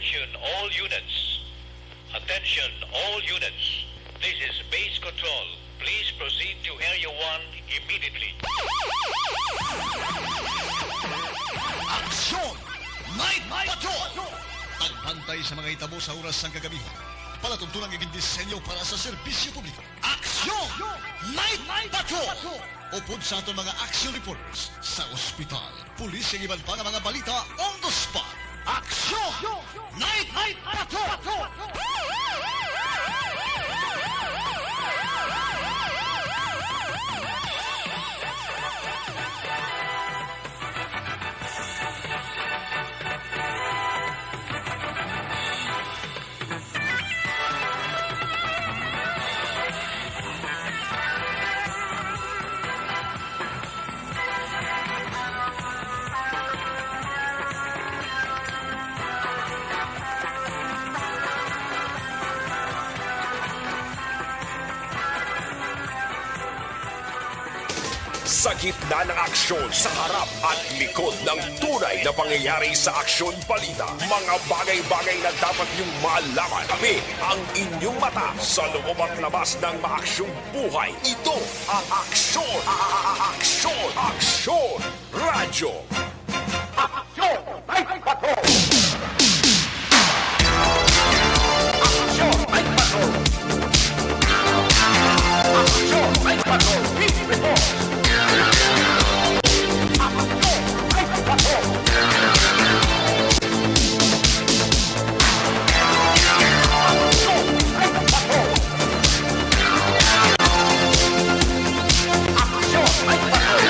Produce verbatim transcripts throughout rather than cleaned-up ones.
Attention all units. Attention all units. This is base control. Please proceed to Area one immediately. Aksyon! Night Patrol! Pagbantay sa mga hitabo sa oras sang kagabi. Palatuntunan nga gindisenyo para sa serbisyo publiko. Aksyon! Night Patrol! Upod sa aton mga action reporters sa ospital, pulis, kag iban pa nga mga balita on the spot. Aksyon! Night Patrol! Sa gitna ng aksyon, sa harap at likod ng tunay na pangyayari sa Aksyon Balita, mga bagay-bagay na dapat niyong malaman. Kami ang inyong mata sa loob at labas ng maaksyong buhay. Ito ang Aksyon, a-, a-, a-, Aksyon, Aksyon Radyo. Aksyon! Night Patrol! Aksyon! Night Patrol! Aksyon! Night Patrol! Beat Report! Aksyon! Night Patrol! Aksyon! Night Patrol! Aksyon! Night Patrol!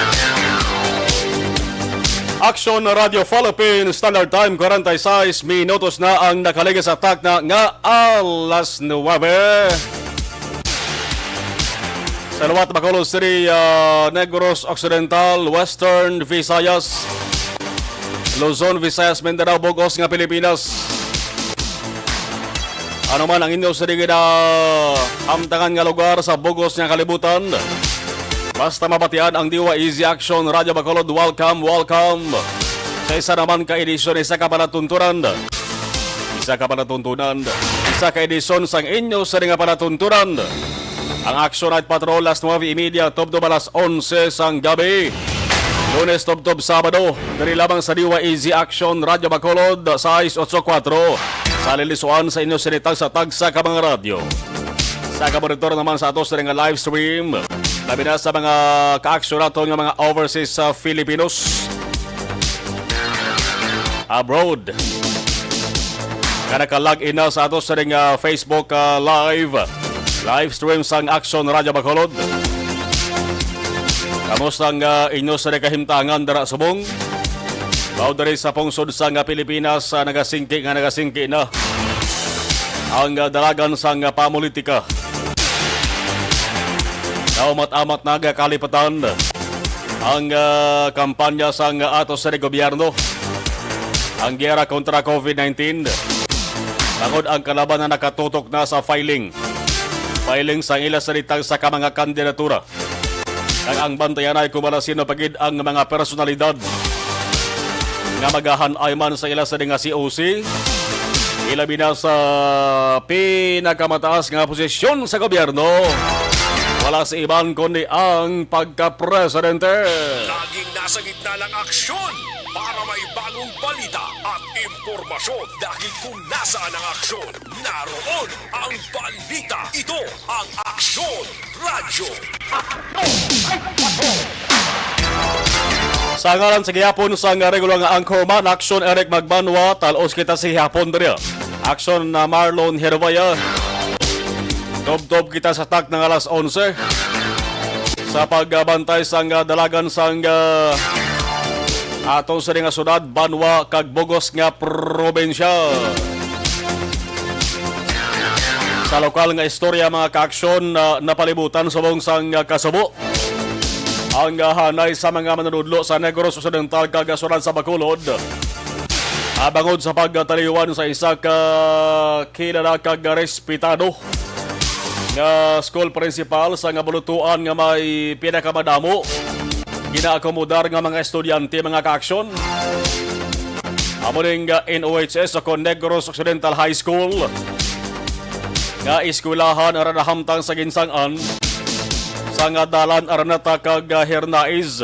Aksyon Radyo Philippines, Standard Time, kwarenta y seis minutos na ang nakaligid sa takna nga alas nuwebe. Sa liwat Bacolod City, ah, Negros Occidental, Western Visayas, Luzon, Visayas, Mindanao, bug-os nga Pilipinas. Ano man ang inyo sa di ginahamtangan nga lugar sa bug-os nga kalibutan, basta mabatian ang D Y E Z Action Radio Bacolod. Welcome, welcome sa isa naman ka edisyon, isa ka palatuntunan, isa ka palatuntunan, isa ka edisyon sang inyo sa di nga palatuntunan. Ang Action Night Patrol, alas nuwebe y media tubtob alas onse sang gabi. Lunes tubtob Sabado, diri lamang sa D Y E Z Action Radio Bacolod, sais otso kuwatro. Sa lilisuan sa inyo sinitag sa tagsa ka mga radyo. Sa kabonitor naman sa ato sa nga live stream, labi na sa mga ka-aksyon naton nga mga overseas sa Filipinos abroad nga naka-log in na sa ato sa ring, ah, Facebook, ah, Live, live stream sang Action Radio Bacolod. Kamusta ang, ah, inyo sa kahimtangan dira subong? Mao diri sa pungsod sang, ah, Pilipinas, ah, nagasingki nga nagasingki na ang, ah, dalagan sang, ah, pamulitika. Naumat-amat na nga kalipatan ang, ah, kampanya sang ato sa gobyerno, ang giyera kontra COVID nineteen. Bangod ang kalaban na nakatutok na sa filing, filing sang ila sa litag sa ka mga kandidatura. Kag ang bantayan ay kung wala sino pa gid ang mga personalidad nga magahan-ay man sa ila sa di nga C O C, ilabi na sa pinakamataas nga posisyon sa gobyerno. Wala sa iban kundi ang pagkapresidente. Laging nasa gitna ng aksyon para may bagong balita at impormasyon, dahil kung nasaan ang aksyon, naroon ang balita. Ito ang Aksyon Radyo. Sa ngalan sa gihapon sang regular nga anchorman, Aksyon Eric Magbanwa, talos kita sa gihapon diri. Aksyon na Marlon Hervaya. Tubtob kita sa takna nga alas onse. Sa pagbantay sang, ah, dalagan sang, ah, ato sa nga syudad, banwa, kag bug-os nga probinsya. Sa lokal nga istorya, mga kaaksyon, ah, napalibutan subong sang, ah, kasubo ang, ah, hanay sa mga manunudlo sa Negros Occidental kag, ah, syudad sa Bacolod. Ah, bangod sa pagtaliwan sa isa ka kilala kag respetado nga school principal sa nga bulutuan nga may pinakamadamo ginaakomodar nga mga estudyante, mga kaaksyon. Amo ning, ah, N O H S o kon Negros Occidental High School nga eskwelahan ara nahamtang sa ginsang-an sang, ah, Dalan Araneta kag, ah, Hernaiz,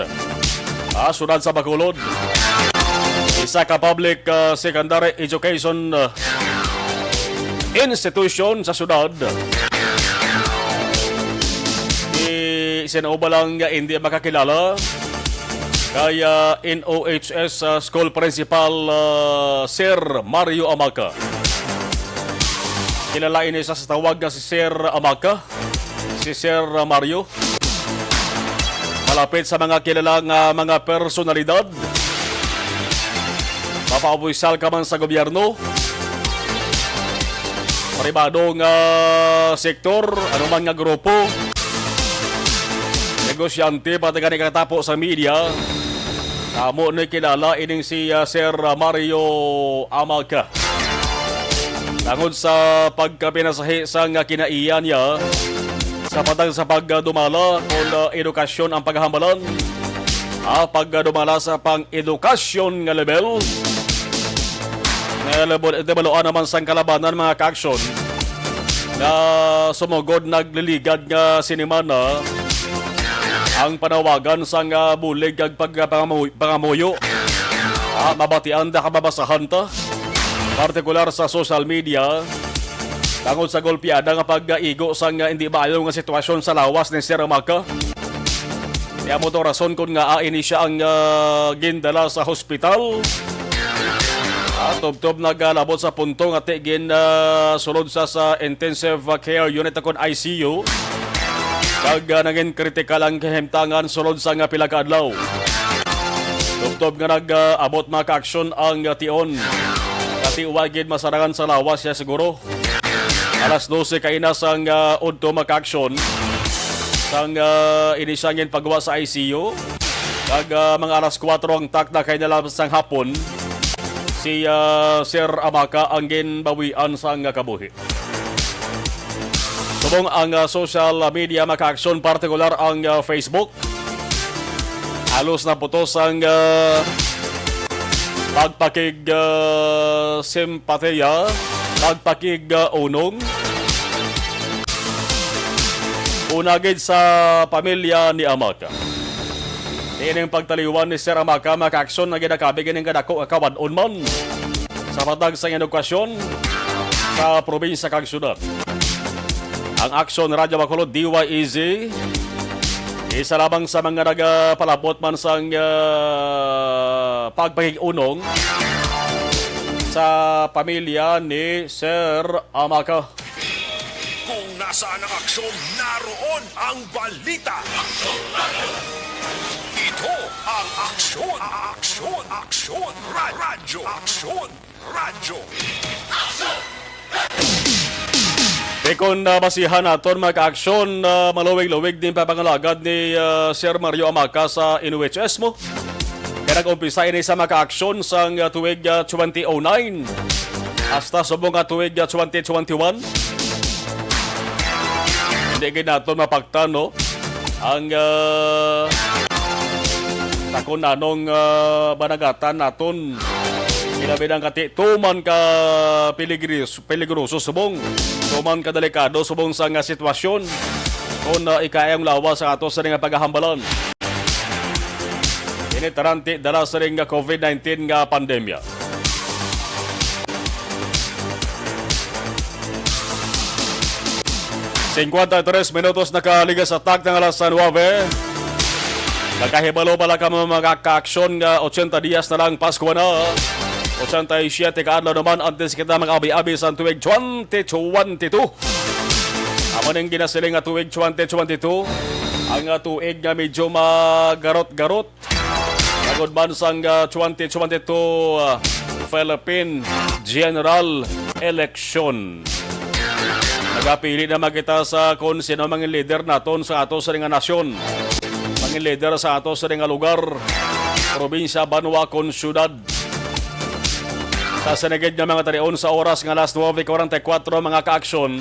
ah, siyudad sa Bacolod. Isa ka public, ah, secondary education, ah, institution sa siyudad. Di sino ba lang nga hindi makakilala kay, ah, N O H S, ah, school principal, ah, Sir Mario Amaca. Kilala ini sa, sa tawag nga si Sir Amaca, si Sir Mario. Malapit sa mga kilala nga mga personalidad. Mapaopisyal ka man sa gobyerno, pribado nga sektor, anuman nga grupo, negosyante, pati gani katapo sa media, amo ni kilala ining si, ah, Sir Mario Amaca. Tungod sa pagkapinasahi sang kinaiya niya, sa patag sa pagdumala kon, ah, edukasyon ang paghambalan, ah, pagdumala sa pang-edukasyon nga level, nga level, nabaluan naman sang kalabanan, mga kaaksyon, nga sumugod nagliligad nga sinimana ang panawagan sang, ah, bulig kag pagpangamuy-, pangamuyo. Ah, mabatian ta kag mabasahan ta, partikular sa social media, tungod sa golpeada nga pag-igo sang, ah, hindi maayo nga sitwasyon sa lawas ni Sir Amaca. Kaya mo to rason kung nga, ah, ini siya ang, ah, gindala sa hospital. Ah, tubtob nagalabot sa punto nga ti gin, ah, sulod sa, sa intensive care unit o kon I C U. Kag, ah, nangin kritikal ang kahimtangan sulod sa nga pila ka adlaw. Tubtob nga nag-abot, mga kaaksyon, ang, ah, tion. Katiwa gid masarangan sa lawas siya siguro. Alas dose kaina sang, ah, udto, mga kaaksyon, sang, ah, ini siya ginpagwa sa I C U. Kag, ah, mga alas kuwatro ang takna kay na lang sang hapon, si, ah, Sir Amaca ang ginbawian sang, ah, kabuhi. Subong ang, ah, social media, mga kaaksyon, partikular ang, ah, Facebook, halos naputos ang, ah, pagpakig, ah, simpatiya, pagpakig, ah, unong. Una gid sa pamilya ni Amaca. Ining pagtaliwan ni Sir Amaca, mga kaaksyon, nga ginakabig ining kadako nga kawad-on man sa patag sang edukasyon sa probinsya kag syudad. Ang Aksyon Radyo Bacolod, D Y E Z, isa lamang sa mga nagapalabot man sang, ah, pagpakig-unong sa pamilya ni Sir Amaca. Kung nasaan ang aksyon, naroon ang balita. Ito ang Aksyon, Aksyon, Aksyon, Ra-, Radyo, Aksyon, Radyo. Di kon, ah, basihan naton, mga kaaksyon, ah, maluwig-luwig din papangalagad ni, ah, Sir Mario Amaca sa N O H S mo. Kaya nag-umpisa ini sa mga kaaksyon sang, ah, tuig, ah, twenty oh nine hasta subong nga tuig, ah, twenty twenty-one. Hindi gid naton mapaktan, no? Ang, ah, takon anong, ah, banagatan naton. Ilabi ng kati, tuman ka piligris-, peligroso subong. Tuman ka delikado subong sa nga sitwasyon. Kung, ah, ikayang lawas sa ato sa nga paghahambalan. Ini taranti dala sa ring nga covid nineteen nga pandemya. Cincuenta y tres minutos nakaligas sa takna nga alas nuebe. Nakahibalo bala ka, mga kaaksyon, nga ochenta dias na lang Pasko na. Ochenta y siete ka adlaw naman antes kita mag-abi-abi sa tuig twenty twenty-two. Amo ning ginasiling nga tuig twenty twenty-two, ang, ah, tuig nga medyo magarot-garot. Agod man sang, ah, twenty twenty-two, ah, Philippine General Election. Nagapili naman kita sa kung sino mangin leader naton sa ato sa nga nasyon. Mangin leader sa ato sa nga lugar, probinsya, banwa, kon syudad. Sa sinigid nga mga talion sa oras nga alas nuebe kuwarenta y kuwatro, mga kaaksyon,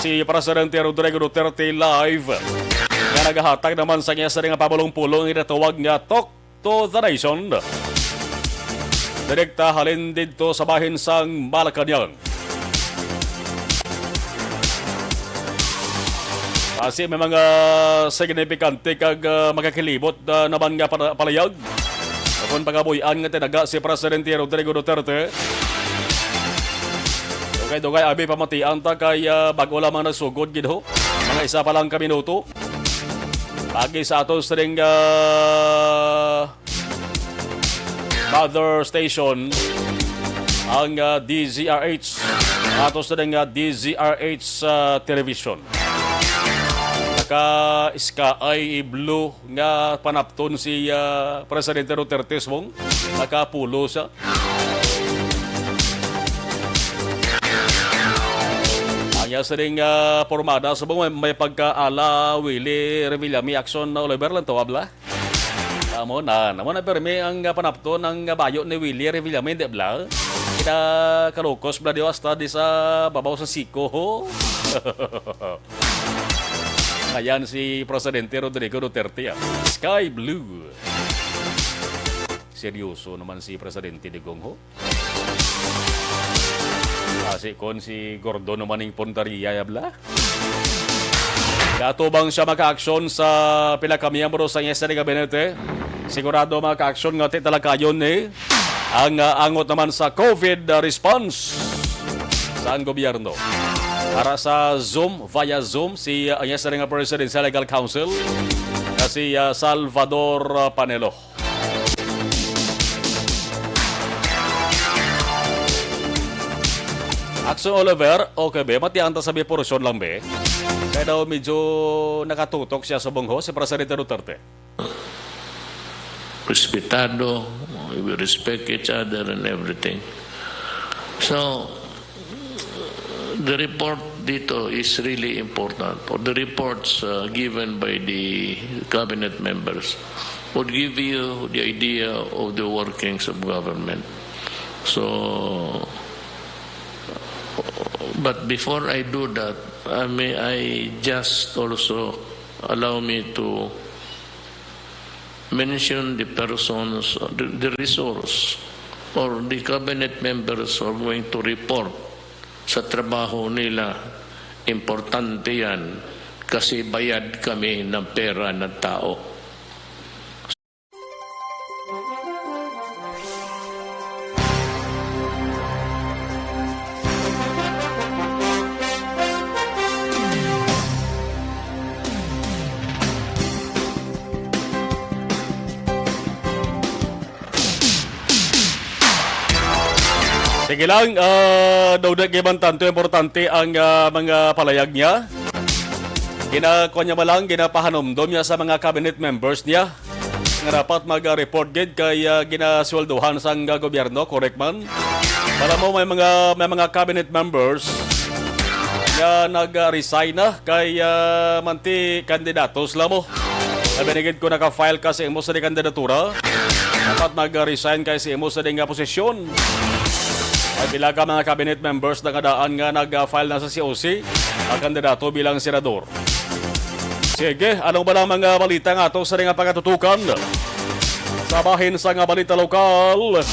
si Presidente Rodrigo Duterte live nga nagahatag naman sa iya sa nga pabulong-pulong nga ginatawag nga Talk to the Nation. direkta halin didto sa bahin sang Malacañang. Kasi may mga signifikante kag, ah, makakilibot, ah, naman nga para-, palayag. Kon pagabuy-an nga tinaga si Presidente Rodrigo Duterte. Dugay-dugay abi pamatian ta kay, ah, bag-o lamang nagsugod gid ho. Mga isa pa lang ka minuto. Pagi sa aton sining, ah, mother station ang, ah, D Z R H. Aton sining, ah, D Z R H, ah, television. Naka sky blue nga panapton si, ah, Presidente Duterte subong nakapulo siya. Ang iya sining, ah, pormada subong may, may pagka-ala Willie Revillame action na Oliver lang to, abla. Amo na, amo na permi ang, ah, panapton ang, ah, bayo ni Willie Revillame, di bla? Kinakalukos bla di hasta di sa babaw sa siko, ho? Ayan si Presidente Rodrigo Duterte, ah. Sky blue. Seryoso naman si Presidente Digong, ho. Kasi kon si Gordon naman ning puntaria, ya bla? Gatubang siya maka-aksyon sa pila ka miyembro sa iya sa gabinete. Sigurado maka-aksyon nga ti talakayon ni ang, ah, angot naman sa COVID, ah, response sa ang gobyerno. Para sa Zoom, via Zoom, si, ah, ang iya nga Presidential Legal Counsel na si, ah, Salvador, ah, Panelo. Action Oliver, okay be, matian ta sa may portion lang be. Kaya daw medyo nakatutok siya sa bungho si Presidente Duterte. Respetado, we respect each other and everything. So, the report dito is really important, or the reports, uh, given by the cabinet members would give you the idea of the workings of government. So, but before I do that, I may, I just also allow me to mention the persons, the, the resource, or the cabinet members who are going to report sa trabaho nila. Importante yan kasi bayad kami ng pera ng tao. Sige lang, ah, daw di kay man tanto importante ang, ah, mga palayag niya. Ginakuha niya man lang, ginapahanumdom niya sa mga cabinet members niya nga dapat mag-report gid kay, ah, ginasweldohan sang, ah, gobyerno, correct man? Alam mo, may mga, may mga cabinet members nga nag-resign na kay, ah, manti kandidatos la mo. Labi na gid kung naka-file ka sa imo sa di kandidatura, dapat mag-resign kay sa imo sa di nga posisyon. May pila ka mga cabinet members na nga daan nga nag-file na sa C O C ang kandidato bilang senador. Sige, ano ba lang mga balita nga ato sa nga pagatutukan? Sa bahin sa nga balita lokal,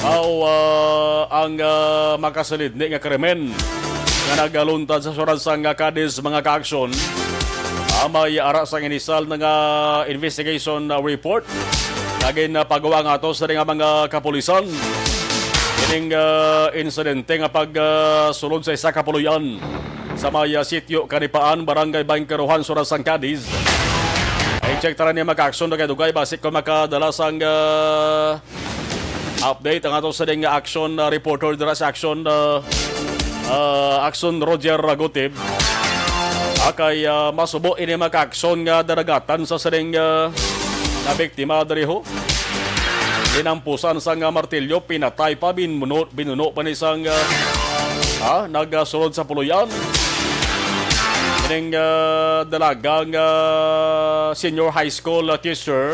aw, ah, ang, ah, makasalidni nga krimen nga nagaluntad sa syudad sang Cadiz, mga kaaksyon, ah, may ara sang inisal na nga investigation, ah, report nga ginapagawa nga ato sa nga mga kapulisan. Ining, ah, insidente nga pag, ah, sulod sa isa ka puloy-an sa may, ah, sitio Kanipaan, Barangay Bangkerohan, Sura, sang Cadiz. I-check tara ni makaaksyon dugay-dugay basi kung makadala sang, ah, update ang ato sa ding action, ah, reporter dira sa action, ah, ah, action Roger Ragutib. Ah, kay, ah, masubo ini makaaksyon nga daragatan sa sining, ah, nabiktima diri ho. Ginampusan sang, ah, martilyo, pinatay pa, binuno, binuno pa ni sang, ah, ah, nagasulod sa puloy-an. Ining, ah, dalaga nga senior high school, ah, teacher.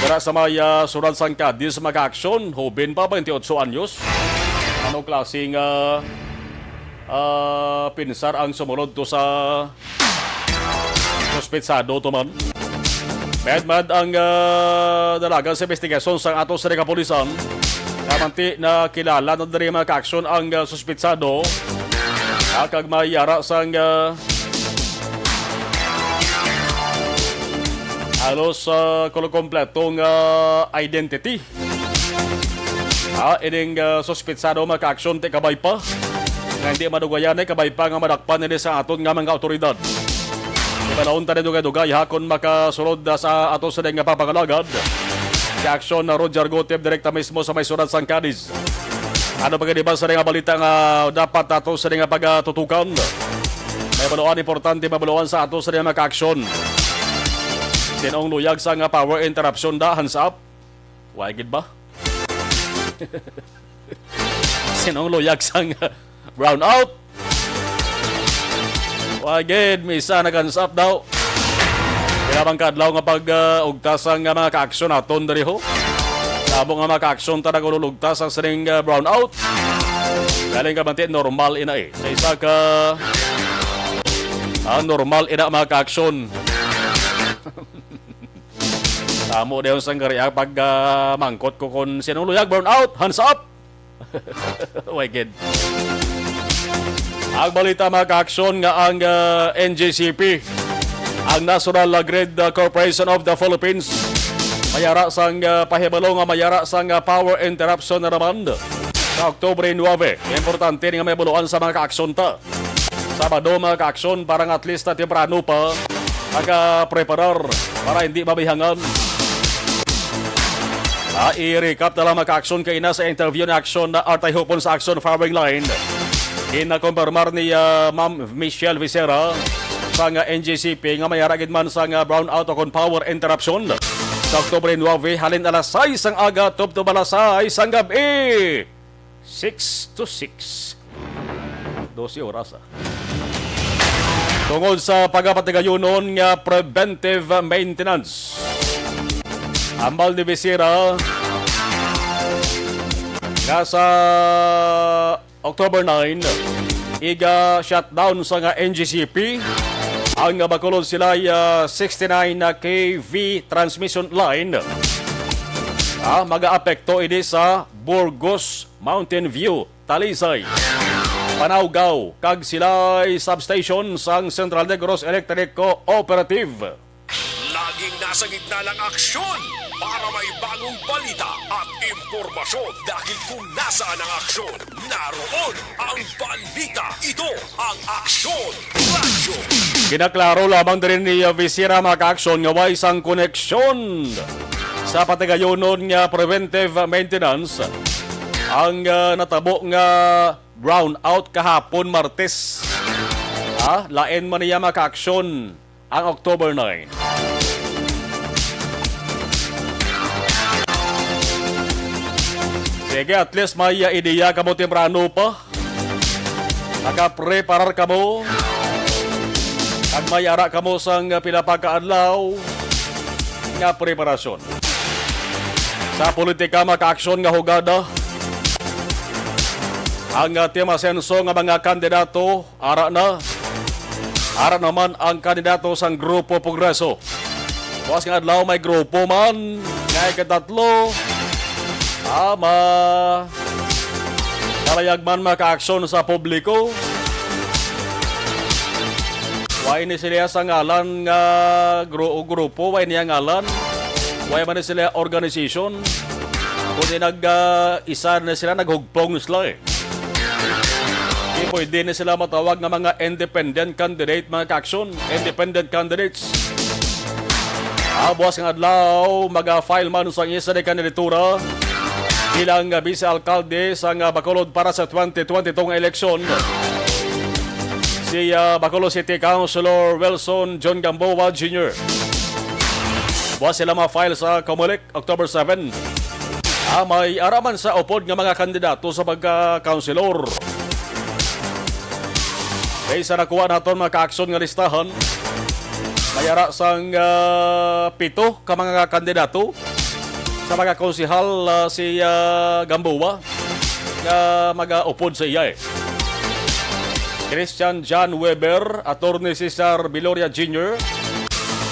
Dira sa may, ah, syudad sang Cadiz, makaaksyon, hoben pa, twenty-eight anyos. Ano klase nga, ah, pinsar ang sumulod to sa suspetsado to man? Medmad ang, ah, dalagan sa investigasyon sang ato sa kapulisan. Kamanti na kilala na diri, mga kaaksyon, ang, ah, suspitsado. Ah, kag may ara sang, ah, halos, ah, kulo kompleto nga identity. Ah, ining, ah, suspitsado, mga kaaksyon, ti kabay pa nga hindi madugayan, ay kabay pa nga madakpan ini sa aton nga mga awtoridad. Ibalon ta ni dugay-dugay, ha, kung makasulod na sa ato sa nga pagpangalagad. Si Aksyon na Roger Gutib, direkta mismo sa may syudad sang Cadiz. Ano pa gani ba sa nga balita nga dapat ato sa nga pagatutukan? May baluan importante, mabaluan sa ato sa mga kaaksyon. Sinong luyag sa nga power interruption da, hands up? Wa gid ba? Sinong luyag sang brownout? Wa gid, misa nag-hands up daw. Pila man ka adlaw nga pag, ah, ugtas ang, ah, mga kaaksyon naton diri, ho. Damo nga mga kaaksyon ta nagululugtas ang sining, ah, brownout. Galing ka banti, normal ina eh. Sa isa ka, ah, normal ina mga kaaksyon. Tamo dayon sang gari ang pag, ah, mangkot ko kon sinong luyag, brownout, hands up! Way gid. Ang balita, mga kaaksyon, nga ang, ah, N G C P, ang National Grid, ah, Corporation of the Philippines, mayara sang, ah, pahibalo nga mayara sang, ah, power interruption na naman sa Oktubre nuebe. Importante ni nga may buluan sa mga kaaksyon ta. Sabado, mga kaaksyon, para nga at least na temprano pa makapreparar para hindi mabihangan. Ah, i-recap na lang, mga kaaksyon, kay na sa interview ni Aksyon na Artay Hupon sa Aksyon Firing Line. Ginakumpirmar ni, ah, Ma'am Michelle Vicera sa nga N G C P nga may ara gid man sa nga brownout o kon power interruption sa Oktubre nuebe, halin alas sais sang aga tubtob alas sais sang gab-i. Six to six. Dose oras, ah. Tungod sa pagapatigayunon nga preventive maintenance, ambal ni Visera nga sa October nine, iga shutdown sa nga N G C P ang Bacolod Silay, ah, sixty-nine na K V transmission line. Ah, magaapekto ini sa Burgos, Mountain View, Talisay, Panawgaw, kag Silay Substation sang Central Negros Electric Cooperative. Laging nasa gitna ng aksyon para may bagong balita at impormasyon, dahil kung nasaan ang aksyon, naroon ang balita. Ito ang Aksyon Radyo. Ginaklaro lamang diri ni, uh, Visera, mga kaaksyon, nga way sang koneksyon sa patigayunon nga preventive maintenance ang, uh, natabo nga brownout kahapon, Martes. Ha? Lain man niya, mga kaaksyon, ang October nine. Sige, at least may, uh, ideya kamo temprano pa. Nakapreparar kamo. Kag may ara kamo sang pila pa ka adlaw nga preparasyon. Sa politika, mga kaaksyon, nga hugada, ang, uh, Team Asenso nga mga kandidato, ara na. Ara naman ang kandidato sang Grupo Progreso. Buwas nga adlaw may grupo man nga ikatatlo. Ah, ma-, malayag man makaaksyon sa publiko. Way ni sila sa ngalan nga gru-, grupo, way niya ngalan. Way man ni sila organization. Kundi nag, ah, isa na sila, naghugpong sila eh. Di pwede na sila matawag nga mga independent candidate, mga kaaksyon, independent candidates. Ah, buwas nga adlaw, maga-file man sa isa ni kandidatura bilang vice alkalde sa nga Bacolod para sa twenty twenty-two nga eleksyon. Si, ah, Bacolod City Councilor Wilson John Gamboa Junior. Buwas sila ma-file sa Comelec. October seven. Ah, may ara man sa upod nga mga kandidato sa pagka-councilor. Based sa nakuha naton mga kaaksyon nga listahan, may ara sang, ah, pito ka mga kandidato sa mga konsehal, ah, si, ah, Gamboa nga mag-upod sa iya, eh. Christian John Weber, Attorney Cesar Viloria Junior,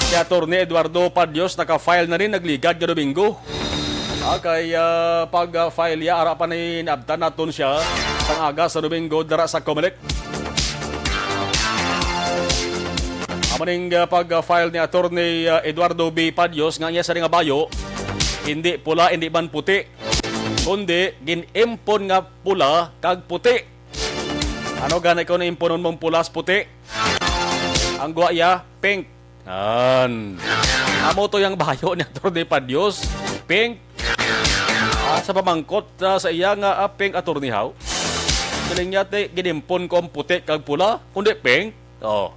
Si Attorney Eduardo Padios naka-file na rin, nagligad nga Domingo. Ah, kay, ah, pag-file ya, ara pa ni naabtan naton siya sang aga sa Domingo dara sa Comelec. Amo ning, ah, pag-file ni Attorney, ah, Eduardo B. Padios nga iya sa nga bayo, hindi pula, hindi man puti, kundi gin-impon nga pula kag puti. Ano gani ko na imponon mong pulas puti? Ang gwa iya, pink. An. Amo to yung bayo ni Attorney Padios. Pink. Ah, sa pamangkot, ah, sa iya nga, ah, pink, Attorney, haw? Siling niya, te, ginimpon ko ang puti kag pula, kundi pink. Oh.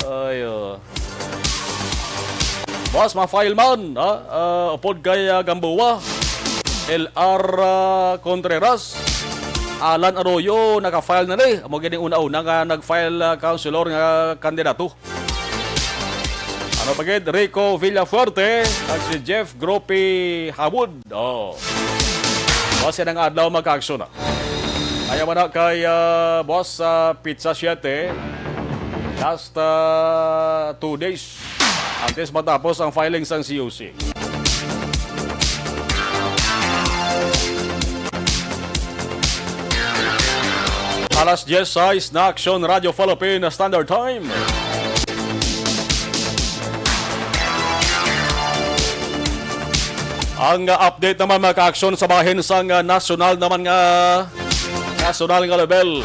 Ay, oh. Boss, ma-file man, ha? Ah, upod kay, ah, Gamboa, L R, ah, Contreras, Alan Arroyo, naka-file na ni. Amo gini una-una nga nag-file, ah, councilor nga kandidato. Ano pa gid? Rico Villafuerte at si Jeff Grope Hawod. Oh. Base ng adlaw, magka-aksyon na. Ayaw na kay, ah, boss, sa Pizza Siete. Last, ah, two days antes matapos ang filing sang C O C. Alas diyes sais na, Aksyon Radio Philippine Standard Time. Ang, uh, update naman, mga ka-aksyon, sa bahin sang, uh, nasyonal naman nga, nasyonal nga level.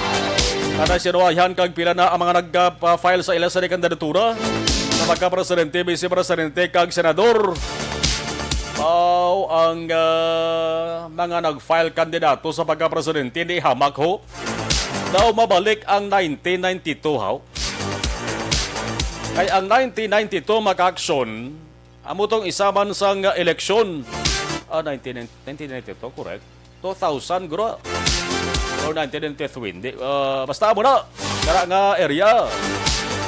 Kanay sinuwayan kag pila na ang mga nag-, uh, file sa ila sa kandidatura sa pagka-presidente, vice-presidente, kag senador. Aw, ang, uh, mga nag-file kandidato sa pagka-presidente ni hamak ho. Daw mabalik ang nineteen ninety-two, haw? Kay ang nineteen ninety-two, mga ka-aksyon, amo tong isa man sang eleksyon. Ah, nineteen, nineteen ninety-two, correct. Two thousand, guro. Or nineteen ninety-three, hindi. Ah, basta amo na. Dara nga area.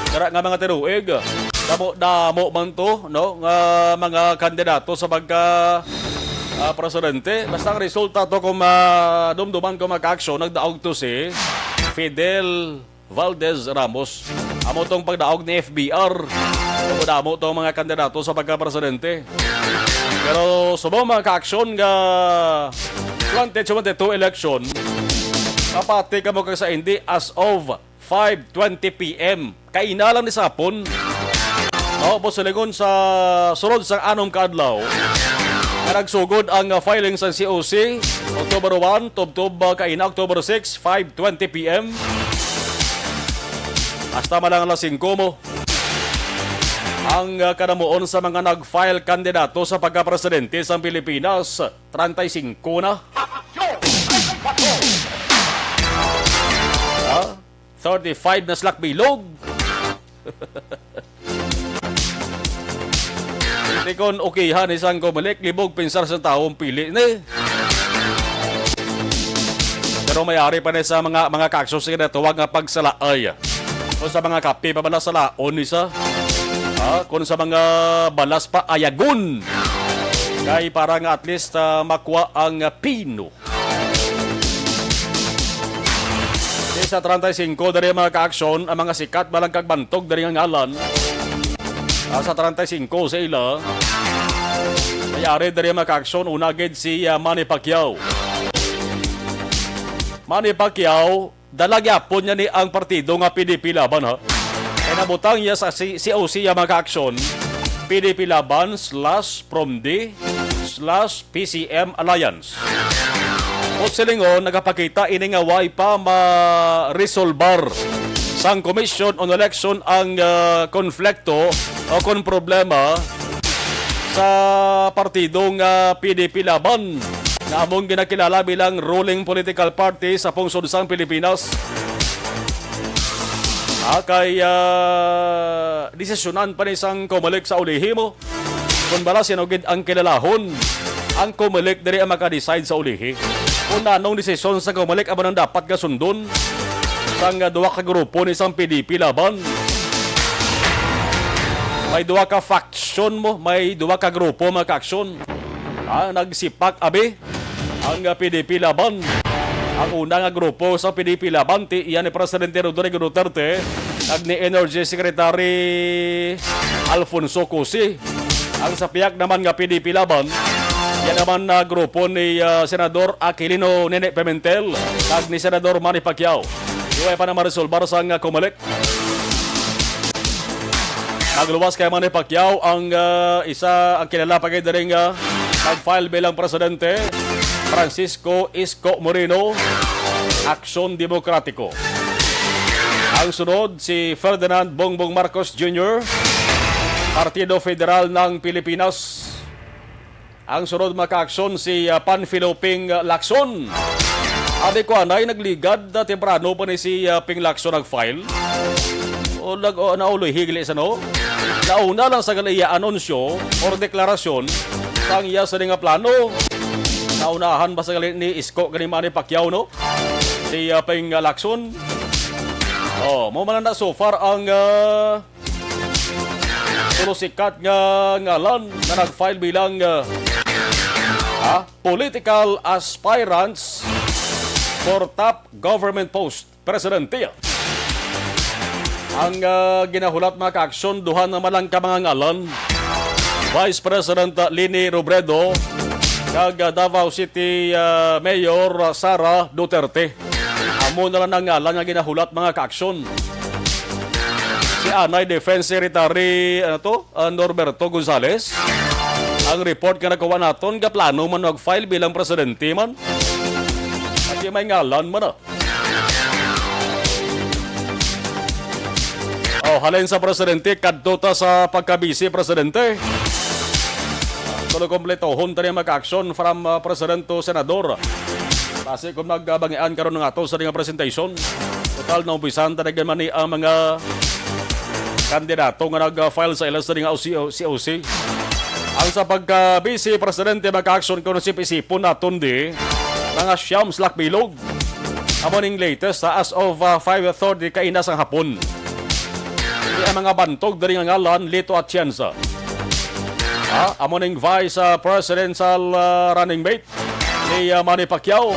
Dara nga mga tinuig. Damo, damo man to, no? Nga mga kandidato sa pagka, ah, presidente. Basta ang resulta to, kung madumduman ko, mga ka-aksyon, nagdaog to si Fidel Valdez Ramos. Amo tong pagdaog ni F B R. Damo-damo tong mga kandidato sa pagka-presidente. Pero subong, mga ka-aksyon, nga twenty twenty-two election, mapati kamo kag sa hindi as of five twenty P M. Kaina lang ni sa hapon. No, po silingon sa sunod sa anom ka adlaw nga nagsugod ang, uh, filing sa C O C, October one, tubtob, uh, kaina, October six, five twenty P M. Hasta man lang alas singko mo. Ang, uh, kanamuon sa mga nag-file kandidato sa pagka-presidente sa Pilipinas, treinta y cinco na. Ah? Thirty-five na slak bilog. Di kon okay ha ni sang Comelec, libog pinsar sa taong pili ni. Pero may ari pa ni sa mga, mga ka-aksyon sa ginatuwag nga pagsalaay. Kung sa mga kape pa bala salaon ni sa, ah, kung sa mga balas pa ayagon. Kay para nga at least, ah, makuha ang, ah, pino. Di sa treinta y cinco diri, mga ka-aksyon, ang mga sikat, balang kag bantog diri nga ngalan. Ah, sa treinta y cinco sa ila, may ari diri, mga ka-aksyon, una gid si, ah, Manny Pacquiao. Manny Pacquiao, dala gyapon niya ni ang partido nga P D P Laban, ha. Kay nabutang niya sa si-, C O C ya, mga ka-aksyon, P D P Laban slash Promde slash P C M Alliance. Ug silingon, nagapakita ini nga way pa ma-resolbar sang Commission on Election ang, ah, konflikto o kon problema sa partido nga P D P Laban, nga among ginakilala bilang ruling political party sa pungsod sang Pilipinas. Ah, kay, ah, desisyonan pa ni sang Comelec sa ulihi mo. Kung bala sino gid ang kilalahon, ang Comelec diri ang maka-decide sa ulihi. Kung anong desisyon sa Comelec, amo nang dapat nga sundon sang duha ka grupo ni sang P D P Laban. May duha ka faction mo, may duha ka grupo, mga ka-aksyon. Ah, nagsipak, abi. Ang, ah, P D P Laban. Ang una nga grupo sa P D P Laban, ti iyan ni Presidente Rodrigo Duterte, kag ni Energy Secretary Alfonso Cusi. Ang sa pihak naman nga P D P Laban, yan naman na grupo ni, ah, Senador Aquilino Nene Pimentel kag ni Senador Manny Pacquiao. Di pa naman resolbar sang, ah, Comelec. Nagluwas kay Manny Pacquiao ang, ah, isa, ang kilala pa gid diri nga nag-file bilang presidente, Francisco Isko Moreno, Aksyon Demokratiko. Ang sunod, si Ferdinand Bongbong Marcos Junior, Partido Federal ng Pilipinas. Ang sunod makaaksyon si, ah, Panfilo Ping Lacson. Abi ko anay nagligad na temprano pa ni si, ah, Ping Lacson nag-file. O nag-, o, nauloy higli sa no? Nauna lang sa gali iya anunsyo or deklarasyon sang iya sini nga plano. Naunahan ba sa gali ni Isko gani Manny Pacquiao, no? Si, ah, Ping Lacson. Oh, mo man na so far ang, ah, Pulo sikat nga ngalan nga nag-file bilang, ah, ah, political aspirants for top government post, Presidente. Ang, ah, ginahulat, mga kaaksyon, duha naman lang ka mga ngalan. Vice President, ah, Leni Robredo, kag, ah, Davao City, ah, Mayor, ah, Sara Duterte. Amo na lang ang ngalan nga ginahulat, mga kaaksyon. Si anay Defense Secretary, ano to, ah, Norberto Gonzales. Ang report nga nakuha naton, gaplano man mag-file bilang presidente man. At may ngalan man, ah. Oh, halin sa presidente, kadto ta sa pagka-vice presidente. Tulo, kompletohon tani ang mag-action from, ah, president to senador. Basi kung nagbangian karon nga ato sa nga presentation, total naumpisan talaga man ni ang mga kandidato nga nag-file sa ila sa nga O C O, C O C. Ang sa pagka-vice presidente, mag-action kuno si isip-isipon naton di mga siyam slak bilog. Amo ning latest, ha, as of, ah, five thirty kaina sang hapon. Di ang mga bantog diri nga ngalan, Lito Atienza. Ha, amo ning vice, ah, presidential, ah, running mate ni, ah, Manny Pacquiao.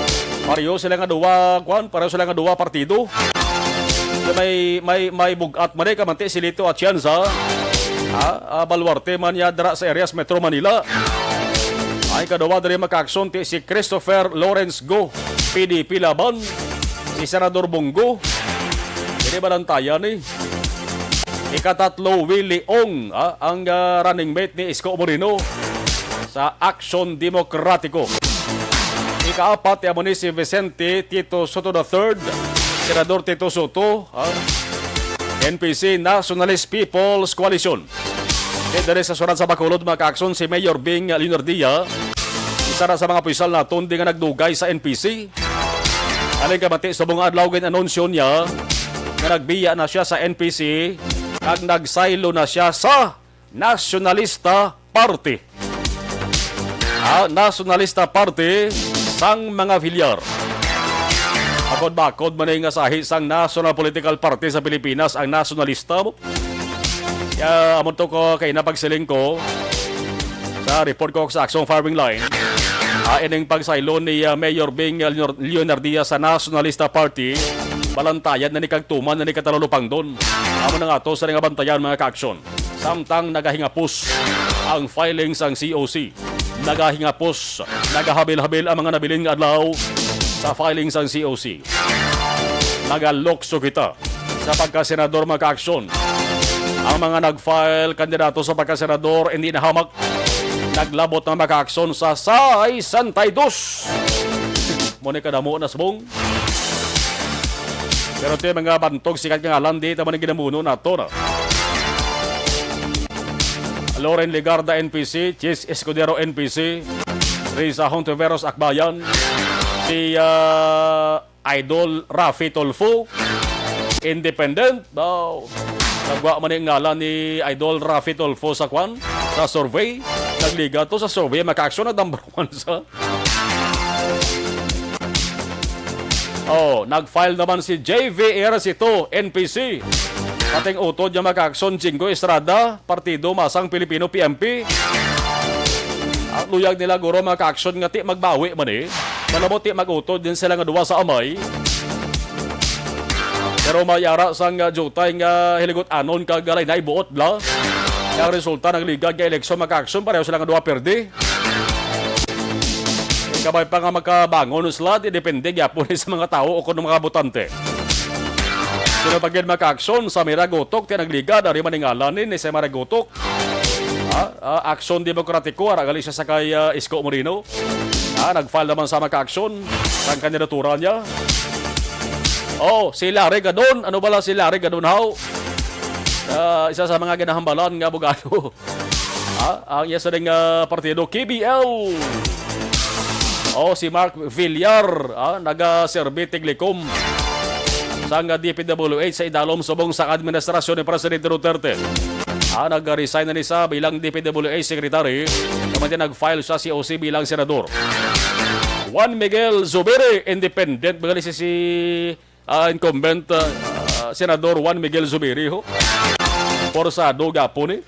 Pareho sila nga duwa, kwan, pareho sila nga duwa partido. May, may, may bugat man, eh, kamanti si Lito Atienza. Ha, ah, baluarte man niya dira sa areas Metro Manila. Ay, kaduwa diri makaaksyon ti si Christopher Lawrence Go, P D P Laban, si Senador Bong Go. Dili ba lang tayan, eh? Ikatatlo, Willie Ong, ah, ang, ah, running mate ni Isko Moreno sa Aksyon Demokratiko. Ikaapat, amo ni si Vicente Tito Sotto the third, Senador Tito Sotto, ah, N P C, Nationalist People's Coalition. Di diri sa syudad sa Bacolod, mga kaaksyon, si Mayor Bing Leonardia, isa na sa mga opisyal naton di nga nagdugay sa N P C. Aling kamati, subong nga adlaw, gin-anunsyo niya nga nagbiya na siya sa N P C kag nagsaylo na siya sa Nationalista Party. Ah, Nationalista Party sang mga filyar. Bakod-bakod man nga sahi sang National Political Party sa Pilipinas ang Nationalista. Kaya amo to ko kay napagsiling ko sa report ko sa Aksyon Firing Line. Ah, ining pagsaylo ni, ah, Mayor Bing, ah, Leonor-, Leonardia sa Nationalista Party, balantayan na ni kag tuman na ni katalulupangdon. Amo na nga to sa nga bantayan, mga kaaksyon. Samtang nagahingapos ang filing sang C O C. Nagahingapos, nagahabil-habil ang mga nabilin nga adlaw sa filing sang C O C. Nagalukso kita sa pagkasenador, mga kaaksyon. Ang mga nag-file kandidato sa pagkasenador hindi nahamak. Naglabot na makaaksyon sa sesenta y dos. Mo ni kadamo na subong. Pero ti mga bantog sikat nga ngalan, di ta man ginamuno nato na. Loren Legarda, N P C, Chiz Escudero, N P C, Risa Hontiveros, Akbayan, si, ah, Idol Raffy Tulfo, Independent daw. Nagwa man ang ngalan ni Idol Raffy Tulfo sa kwan, sa survey. Nagliga to sa survey, makaaksyon na number one sa Oh, nag-file naman si J V Ejercito, N P C. Pating utod niya, makaaksyon, Jinggoy Estrada, Partido Masang Pilipino, P M P. Ang luyag nila, guro, makaaksyon nga ti magbawi man, eh. Alam mo, ti mag-utod din sila nga duwa sa amay. Pero may ara sang, ah, diutay nga hiligot-anon kag lain-ay buot bala. Kaya ang resulta, nagligad nga eleksyon, mga ka-aksyon, pareho sila nga duha perde. Kabay pa nga makabangon sila, di depende gyapon sa mga tawo o kuno mga botante. Sino pa gid, mga ka-aksyon, sa Miragotok, ti nagligad, ari man ang ngalan ni, ni sa Miragotok. Ah, ah, Aksyon Demokratiko, ara gali siya sa kay, ah, Isko Moreno. Ah, nag-file naman sa mga ka-aksyon ang kandidatura niya. Oh, si Larry Gadon. Ano bala si Larry Gadon, haw? Ah, isa sa mga ginahambalan nga abogado. Ah, ang iya sa ding, ah, partido, K B L. Oh, si Mark Villar, ah, nagaserbi tiglikom sang D P W H sa idalom subong sa administrasyon ni Presidente Duterte. Ah, nag-resign na ni sa bilang D P W H secretary. Samantala, nag-file siya C O C bilang senador. Juan Miguel Zubiri, independent, mga si, si, ah, incumbent, ah, ah, Senador Juan Miguel Zubiri, ho. Porsado gapon ni.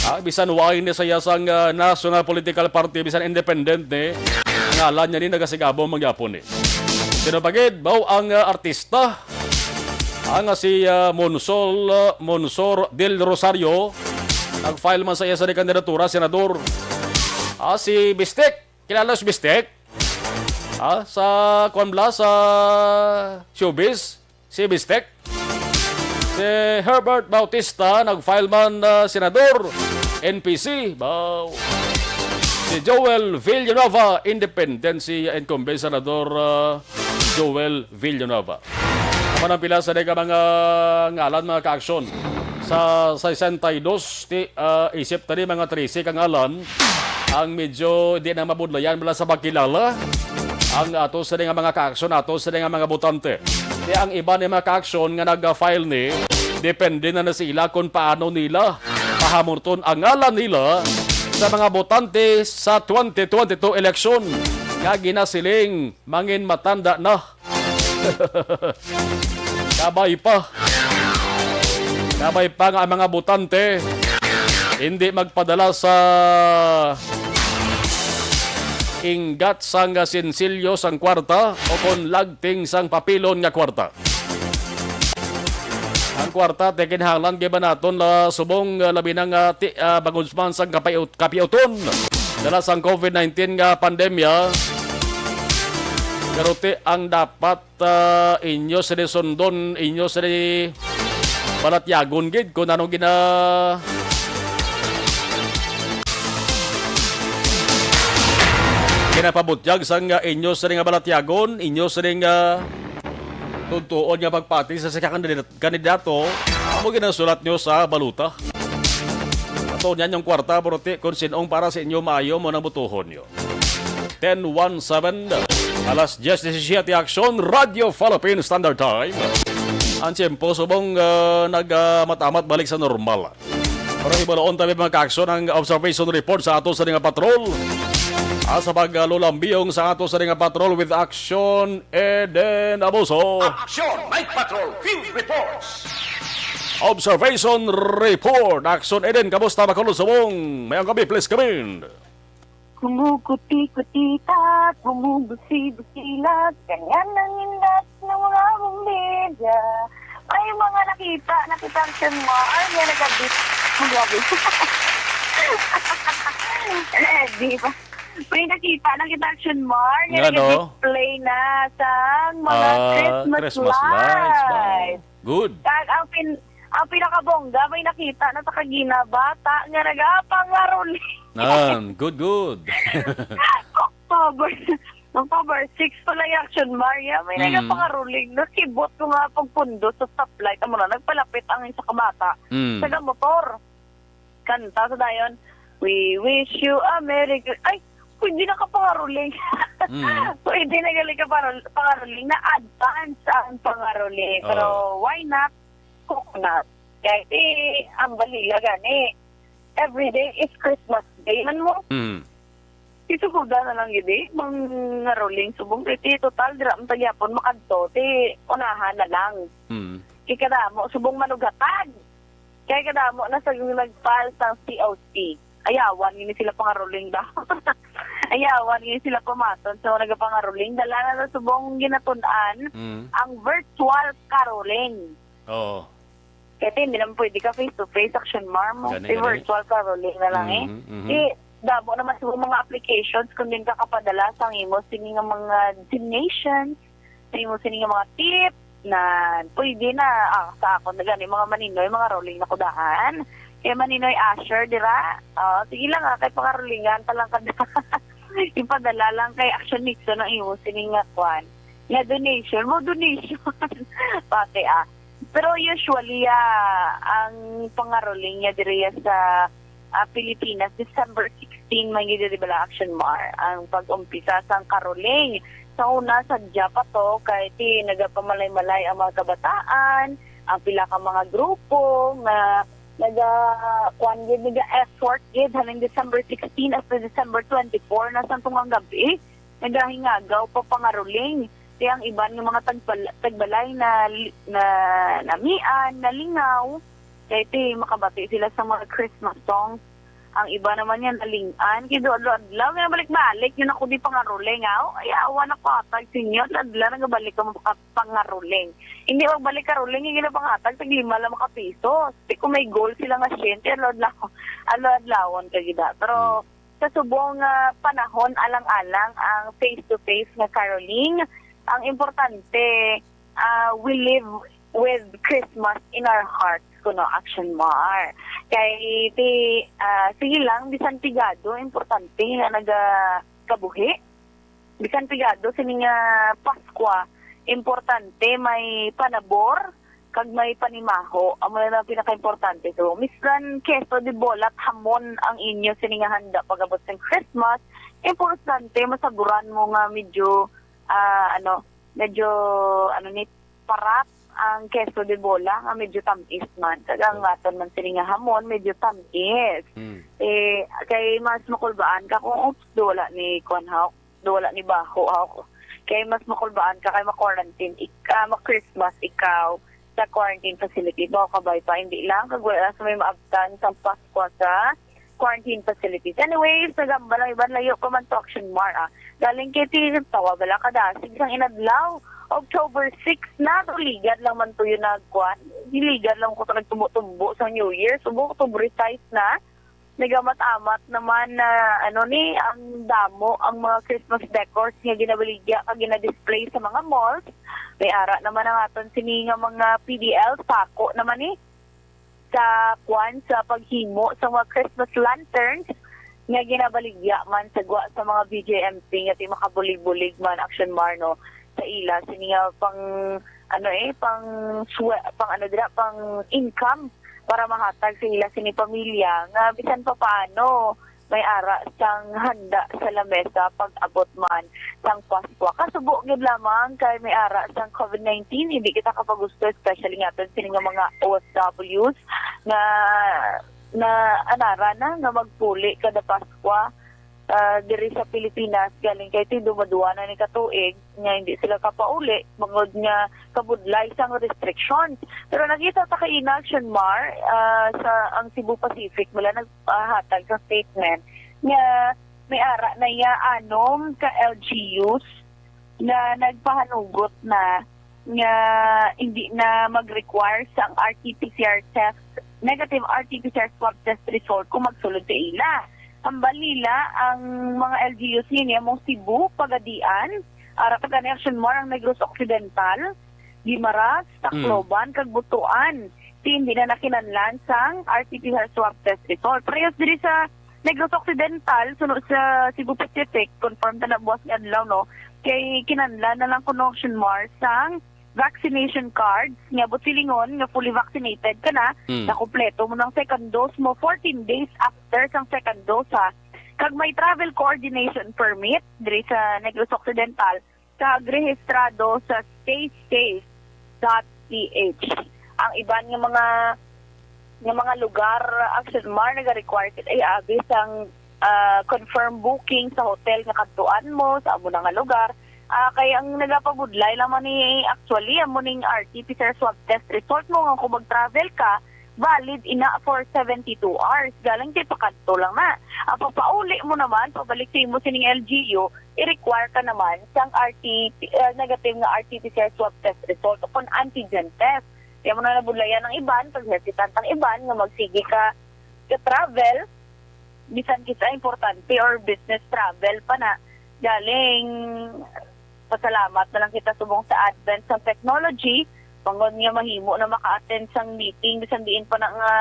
Ah, bisan wala ni sa iya sang, ah, national political party, bisan independent ni, ngalan niya ni nagasigabo man gyapon ni. Sino pa gid? Mao ang, ah, artista. Ang, ah, si, ah, Monsol, ah, Monsor Del Rosario, nag-file man sa iya sa kandidatura, senador. Ah, si Bistek. Kilala si Bistek? Ah, sa, kuwan bala, sa showbiz? Si Bistek? Si Herbert Bautista, nag-file man, ah, senador, N P C. Baw. Si Joel Villanueva, independent, si incumbent senador, ah, Joel Villanueva. Amo ang pila sa mga ngalan, mga ka-aksyon. Sa sesenta y dos, ti, ah, isip tani mga trese ka ngalan ang medyo di na mabudlayan bala sa pagkilala. Ang ato sa nga mga ka-aksyon, ato sa nga mga botante. Kaya ang iba ni mga ka-aksyon nga nag-file ni, depende na, na sila kung paano nila pahamuton ang ngalan nila sa mga botante sa twenty twenty-two election nga ginasiling mangin matanda na. Kabay pa. Kabay pa nga ang mga botante hindi magpadala sa inggat sang sinsilyo sang kwarta o kon lagting sang papilon nga kwarta. Ang kwarta, ti kinahanglan gid ba naton la subong, ah, labi na nga ti-, ah, bangod man sang kapayot-, kapiuton dala sang covid nineteen nga pandemya. Pero ti ang dapat, ah, inyo sini sundon, inyo sini palatyagon gid kung ano gina-, ginapabutyag sang, ah, inyo sini nga balatyagon, inyo sini nga tuntuon nga pagpati sa isa ka kandidat-, kandidato, amo ginasulat nyo sa balota. Ato niyan yung kwarta, pero ti, kung sinong para sa inyo maayo mo nang butuhon nyo. Ten one seven, alas diyes disisiete, Aksyon, Radyo Philippine Standard Time. Ang tiyempo subong, ah, nag, ah, matamat balik sa normal. Pero hibaloon tabi, mga ka-aksyon, ang observation report sa ato sa nga patrol. Ah, sa paglalambiyong sa ato sa nga patrol with Aksyon Eden Abuso. Action Night Patrol Field Reports. Observation report. Aksyon Eden, kamusta, Bacolod Subong? Mayong gabi, please come in. Kumukuti-kuti at bumubusi-busi lang. Ganyan ang indat ng mga bumbida. May mga nakita, nakita ko siya mo. Ay, yan, nagabit. Ang grabe. Eh, di ba? May nakita, nakita action, Mar. Nga, no? Nag-display na sa mga Ah, Christmas Christmas lights, ba? Lights. Good. Kag ang pin-, ang pinakabongga, may nakita na sa kagina, bata nga nagapangaroling. Nan, good, good. October, October six pala yung action, Maria. May Mm. nagapangaroling. Nakibot ko nga pagpundo sa stoplight. Amo na, nagpalapit ang isa ka bata. Mm. Sa motor. Kanta sa dayon, "We wish you a Merry Chri-," ay, pwede na ka pangaroling. Mm. Pwede na gali ka parol-, pangaroling. Na-advance ang pangaroling. Pero Oo. why not coconut? Kaya, eh, ang balila gani. Every day is Christmas Day man mo. Mm. Isuguda na lang gid eh, mangaroling subong. Kay ti total, dira man ta gyapon makadto. Ti unahan na lang. Mm. Kay kadamo, subong manughatag. Kay kadamo na sa nag-file sang C O C. Ayawan, ini sila pangaroling daw. Ayawan gyud sila pumaton. So, nagapangaroling. Dala na sa subong ginatun-an Mm. ang virtual caroling. Oo. Kaya hindi naman pwede ka face-to-face, Action Mar mo. Gani, Di gani. virtual caroling na lang eh. Mhm, mhm. Di, damo naman sa mga applications kung din ka kapadala sa imo sini nga mga destinations, sa imo sini nga mga tip, na pwede na, ah, sa akon na gani, mga Maninoy, mga rolling na kudahan. Kay Maninoy Asher, dira? Oh, sige lang, ah, kay pangarolingan pa lang ka. Ipadala lang kay Action Nixon ang imo sini nga kwan. Nga donation, mo donation. Pati, ah. Pero usually, ah, ang pangaroling niya diri sa, ah, Pilipinas, December sixteen man gyud, di ba, Action Mar, ang pag-umpisa sang caroling. Sa una, sadya pa to, kay ti nagapamalay-malay ang mga kabataan, ang pila ka mga grupo nga naga, kwan gyud, naga-effort gyud, haling December sixteen up to December twenty-four na sa tungang gabi, nagahingagaw pa pangaroling. Kaya ang iban nga mga tagbal-, tagbalay na li-, na namian, nalingaw. Kaya iti, makabati sila sa mga Christmas songs. Ang iba naman yan, nalingan. Kaya do adlaw-adlaw, nga balik-balik yun ako di pangaroling, ah. Oh, ayawan ako atag sinyo. Adlaw-adlaw, nagabalik ka maka-, pangaroling. Hindi magbalik karoling, hindi na pangatag, tag lima lang makapiso. Di ko may goal sila nga siyente, adlaw-adlaw. Adlaw-adlawon ka gida. Pero, Hmm. sa subong nga panahon, alang-alang ang face-to-face nga caroling. Ang importante, ah, we live with Christmas in our hearts, kuno Action Mar. Kay ti, ah, sige lang, bisan pigado, importante nga nagakabuhi. Bisan pigado sini nga Paskwa, importante may panabor kag may panimaho. Amo na lang pinakaimportante. So, miskan queso de bola at hamon ang inyo sini nga handa pag-abot sang Christmas, importante masaguran mo nga medyo, ah, ano, medyo, ano ni, parat ang queso de bola nga medyo tamis man. Kag ang aton man sini nga hamon, medyo tamis. Mm. Eh, kay mas makulbaan ka kung, oops, do wala ni kwan, hawk, do wala ni baho, hawk. Kay mas makulbaan ka kay ma-quarantine, ik-, ah, ma-Christmas ikaw sa quarantine facility. Baho ka bay pa, hindi lang. Kag wala sa may maabtan sa Paskwa sa quarantine facilities. Anyways, nagambal ang iban, layo pa man to, Action Mar, ah. Galing kay ti, tawa bala ka dasig sang inadlaw. October six na, to ligad lang man to yun nagkuan. Giligad lang ko to nagtumbo-tumbo sa New Year. Subong October five na. Nagamat-amat naman na, ano ni, ang damo ang mga Christmas decors nga ginabaligya kag ginadisplay sa mga malls. May ara naman ang aton sini nga mga P D L, sako naman ni sa kwan, sa paghimo sa mga Christmas lanterns nga ginabaligya man sa gwa sa mga B J M P nga ti makabulig-bulig man, Action Mar, no, sa ila sini nga pang, ano eh, pang swe-, pang ano dira, pang income para mahatag sa ila sini pamilya nga bisan pa paano may ara sang handa sa lamesa pag-abot man sang Paskwa. Kasubo gid lamang kay may ara sang covid nineteen, hindi kita kapagusto, especially nga aton sini nga mga O F Ws nga, na anara na nga magpuli kada Paskwa, ah, diri sa Pilipinas, galing kay ti dumadua na ni katuig nga hindi sila kapauli bangod nga kabudlay sang restrictions. Pero nakita ta kay Inaction Mar, ah, sa ang Cebu Pacific, wala nagpahatag sa statement nga may ara na iya anom ka L G Us na nagpahanugot na nga hindi na mag-require sa ang R T P C R test, negative R T P C R swab test result kung magsulod sa ila. Hambal nila ang mga L G Us niya mong Cebu, Pagadian, ara pa gani, Action Mar, ang Negros Occidental, Guimaras, Tacloban, kag Butuan. Ti hindi na nakinahanglan sang R T P C R swab test result. Parehas diri sa Negros Occidental, sunod sa Cebu Pacific, confirm ta na buwas nga adlaw, no? Kay kinahanglan na lang kuno, Action Mar, sang vaccination cards nga buot silingon nga fully vaccinated ka na, Mm. nakumpleto mo ng second dose mo fourteen days after sang second dose, ha. Kag may travel coordination permit diri sa Negros Occidental, kag rehistrado sa staysafe dot P H. Ang iban nga mga, nga mga lugar, Action Mar, naga-require sila i-abi sang, ah, confirm booking sa hotel nga kadtuan mo, sa amo na nga lugar. Ah, kay ang nagapabudlay lang man ni, actually, amo ning R T P C R swab test result mo, nga kung mag-travel ka, valid ina for seventy-two hours. Galing kay pakadto lang na. Ang pagpauli mo naman, pabalik sa imo sining L G U, i-require ka naman sang R T, uh, negative nga R T P C R swab test result o kon antigen test. Kaya mo na nabudlayan ang iban, pag hesitant ang iban nga magsige ka ka travel, bisan kisa importante or business travel pa na. Galing, pasalamat na lang kita subong sa advent sa technology, bangod nga mahimo na maka-attend sang meeting, bisan diin pa na nga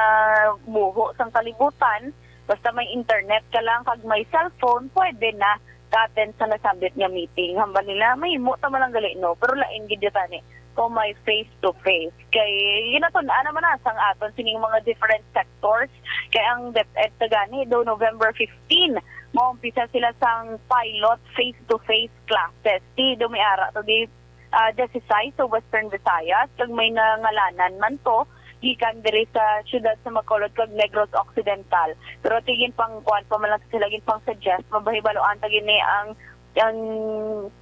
buho sang kalibutan, basta may internet ka lang kag may cellphone, pwede na ka-attend sa nasambit nga meeting. Hambal nila, mahimo ta man lang gali, no? Pero lain gid tani kung may face to face. Kay ginatun-an naman na sang aton sining mga different sectors. Kay ang DepEd ta gani do November fifteen, maumpisa sila sang pilot face to face classes. Di do may ara to di, ah, diocese sa Western Visayas, kag may nangalanan man to gikan diri sa siyudad sa Bacolod kag Negros Occidental. Pero tigin pang kuan pa man lang sila, gin pang suggest, mabahibaluan ta gini ang ang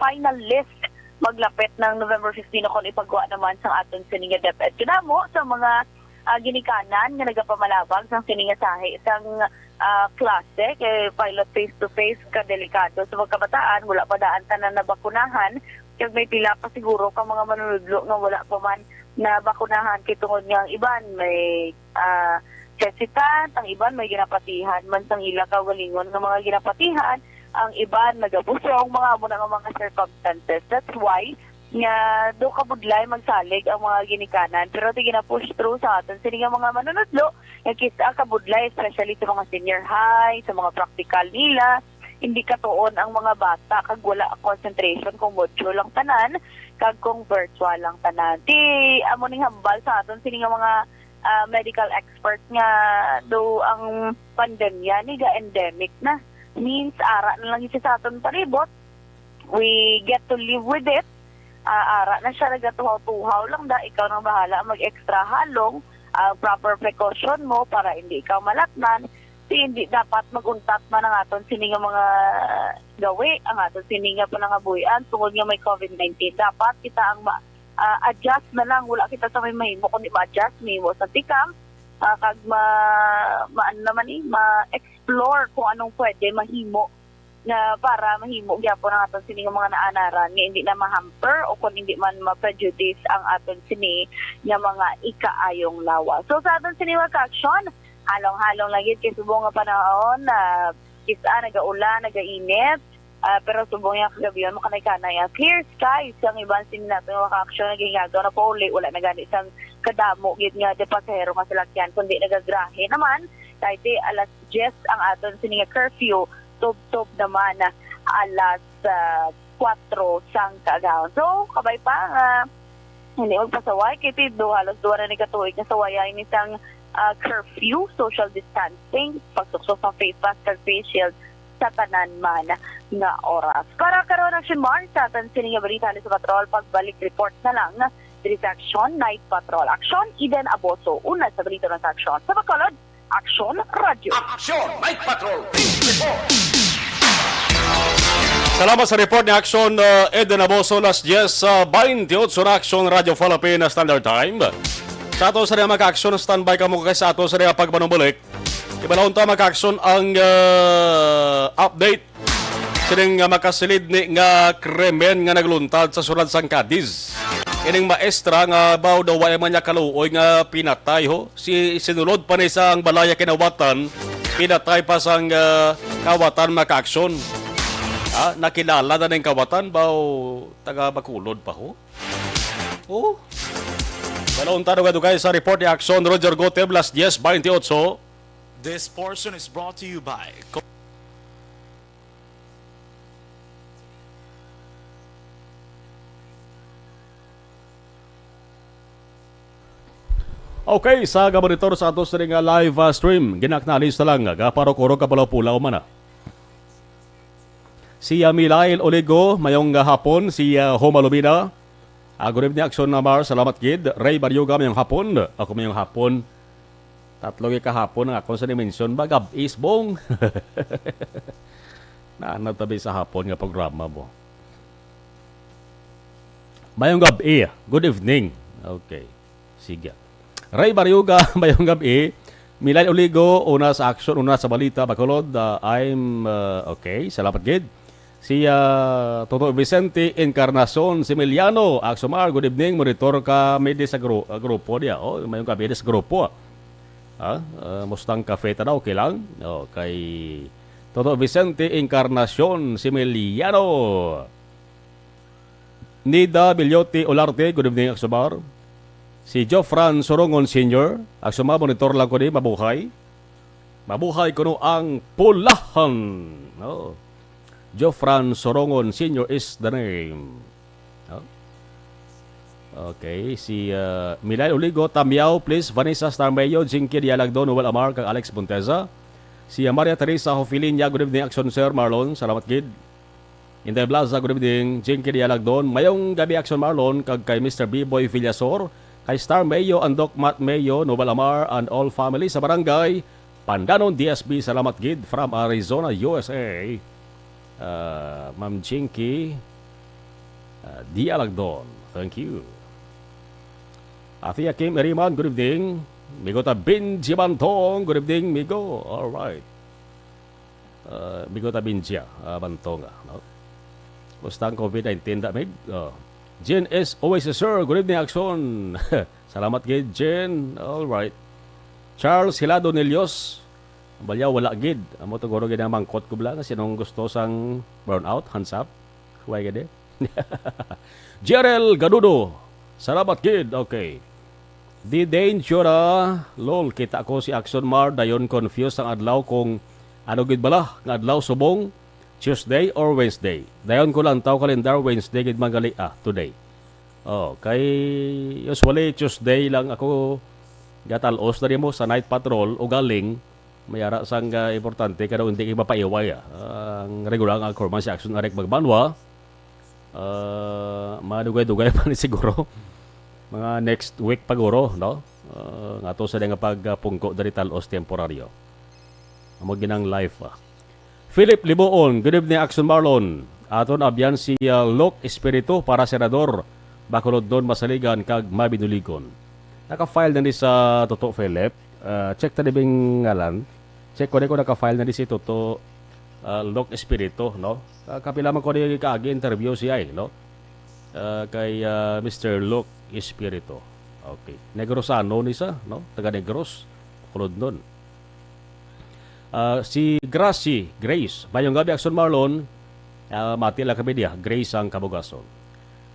final list maglapit ng November fifteen, o kon ipagwa naman sang aton sini nga DepEd. Kadamo sa mga, ah, ginikanan nga nagapamalabag sang sini nga sahi sang, ah, klase kay pilot face to face ka delikado sa mga kabataan, wala pa daan tanan nabakunahan, kag may pila pa siguro ka mga manunudlo nga wala pa man nabakunahan kay tungod nga ang iban may, ah, hesitant, ang iban may ginapatihan man sang ila kaugalingon nga mga ginapatihan, ang iban nagabusong, mga amo na nga mga circumstances. That's why nga do kabudlay magsalig ang mga ginikanan, pero ti gina-push through sa aton sini nga mga manunudlo nga kis-a kabudlay, especially sa mga senior high, sa mga practical nila. Hindi katuon ang mga bata kag wala concentration kung module lang tanan kag kung virtual lang tanan. Ti amo ning hambal sa aton sini nga mga, ah, medical experts nga do ang pandemya ni ga-endemic na. Means, ara na lang siya sa aton palibot. We get to live with it. Ah, ara na siya, nagatuhaw-tuhaw lang da. Ikaw nang bahala mag-extra halong, ah, proper precaution mo para hindi ikaw malatnan. Ti hindi dapat mag-untat man ang aton sini nga mga gawi, ang aton sini nga panangabuhian tungod nga may covid nineteen. Dapat kita ang ma-, ah, adjust na lang. Wala kita sa may mahimo, kundi ma-adjust, mahimo sa tikang, ah, kag ma-, ma-, ano naman eh, ma-explore kung anong pwede mahimo nga para mahimo gyapon ang aton sini nga mga naanaran nga hindi na ma-hamper o kung hindi man ma-prejudice ang aton sini nga mga ikaayong lawas. So, sa aton sini nga ka-aksyon, halong-halong lang gid kay subong nga panahon na kis-a nagaulan, nagainit, ah, pero subong nga kagabihan, makanay-kanay, ah, clear skies ang iban sini nato nga ka-aksyon, nagahingagaw na pauli, wala na gani sang kadamo gid nga de pasahero nga salakyan, kundi nagagrahe naman kay ti alas diyes ang aton sini nga curfew, tubtob naman alas, ah, kuwatro sang kaagahon. So, kabay pa nga hindi magpasaway kay ti do halos duha na ni ka tuig nga sawaya ini sang, ah, curfew, social distancing, pagsuksok sa face mask kag face shield sa tanan man nga oras. Para karon, Action Mars, sa aton sini nga balita sa Patrol, pagbalik report na lang diri sa Action Night Patrol. Action, Eden Aboso, una sa balita sa Action. Sa Bacolod, Action Radio. Action Night Patrol. Report. Salamat sa report ni Action, uh, Eden Aboso, alas diyes, uh, baynte otso na Action Radio Philippine Standard Time. Sa ato sa mga ka-action, standby kamo kay sa ato sa mga pagpanumbalik. Ibalahon ta mga ka-action ang, uh, update sining nga makasilid ni nga krimen nga nagluntad sa syudad sang Cadiz. Ining maestra nga baw daw wa man niya kaluoy nga pinatay ho. Si, sinulod pa ni sa ang balaya kinawatan, pinatay pa sang, ah, kawatan mga ka-action. Ah, nakilala na ning kawatan, baw taga Bacolod pa ho. Oh. Balon ta dugay-dugay sa report ni Action Roger Goteb, alas diyes baynte otso. This portion is brought to you by Co- Okay, sa gabanitor sa ato sini nga live, ah, stream, ginaknalis na lang, ah, gaparok-urok ka palaw-pulaw man, ah. Si, ah, Milail Oligo, mayong, ah, hapon, si, ah, Homa Lumina. Ah, good evening, Action Namar. Salamat gid. Ray Baryoga, mayong hapon. Ako mayong hapon. Tatlo gid kahapon ang akon sa dimension ba, gab-i subong. Naanad tabi sa hapon nga programa mo. Mayong gab-i. Good evening. Okay. Sige. Ray Barioga, mayong gabi. Milay Oligo, una sa aksyon, una sa balita, Bacolod. Ah, I'm, ah, okay, salamat gid. Si, ah, Toto Vicente Encarnacion Similiano, Axomar, good evening. Monitor kami di sa gru-, ah, grupo niya. Oh, mayong gabi di sa grupo, ah. Ah, ah, Mustang Cafe ta daw, okay lang? Oh, kay Toto Vicente Encarnacion Similiano. Nida Bilyote Olarte, good evening, Axomar. Si Jofran Sorongon Senior, Axomar, monitor lang ko ni, mabuhay. Mabuhay kuno ang pulahan. Oh. Jofran Sorongon Senior is the name. Oh. Okay, si, uh, Milay Oligo Tamyaw, please, Vanessa Starmayo, Jinky Dialagdo, Noel Amar, kag Alex Monteza. Si, uh, Maria Teresa Hofilinia, good evening, Action Sir Marlon, salamat gid. Inday Blaza, good evening. Jinky Dialagdon, mayong gabi, Action Marlon, kag kay Mister B-Boy Villasor, kay Star Mayo, and Doc Matt Mayo, Nobel Amar, and all family sa barangay Pandanon D S B. Salamat gid from Arizona, U S A. Ah, Ma'am Jinky, ah, Dialagdon. Thank you. Athea Kim Eriman, good evening. Migo ta Benji Bantong, good evening, migo. All right. Uh, Bigota Binja, uh, Bantonga, no? Kumusta ang covid nineteen, da, Mig? Oh. Jen S. Oasis, sir. Good evening, Action. Salamat gid, Jen. All right. Charles Hilado Nelios. Balya, wala gid. Amo to guro gid ang mangkot ko bala nga sinong gusto sang brownout, hands up. Huway gid eh. Jerel Gadudo. Salamat gid. Okay. Di danger, ah. Lol, kita ko si Action Mar, dayon confused ang adlaw kung ano gid bala nga adlaw subong, Tuesday or Wednesday. Dayon ko lang taw kalendar, Wednesday gid man gali, ah, today. Oh, kay usually Tuesday lang ako gatal-os na mo sa night patrol, ugaling may ara sang, ah, importante, kay daw hindi kay mapaiway, ah. Ang regular nga anchorman si Action Eric Magbanwa. Ah, madugay-dugay pa ni siguro. Mga next week pa guro, no? Ah, nga to sa nga pagpungko diri tal-os temporaryo. Amo ginang life, ah. Philip Liboon, good evening, Action Marlon. Aton abyan si, ah, Lok Espiritu para senador. Bacolod nun masaligan kag mabinuligon. Naka-file na ni sa Toto Philip. Ah, check ta ni bing ngalan. Check ko ni kung naka-file na ni si Toto, ah, Lok Espiritu, no? Ah, kapila man ko ni kaagi interview siya, eh, no? Ah, kay, ah, Mister Lok Espiritu. Okay. Negrosano ni sa, no? Taga Negros, Bacolod nun. Ah, si Gracie, Grace. Mayong gabi, Action Marlon. Ah, mati lang kami diya. Grace ang kabugason.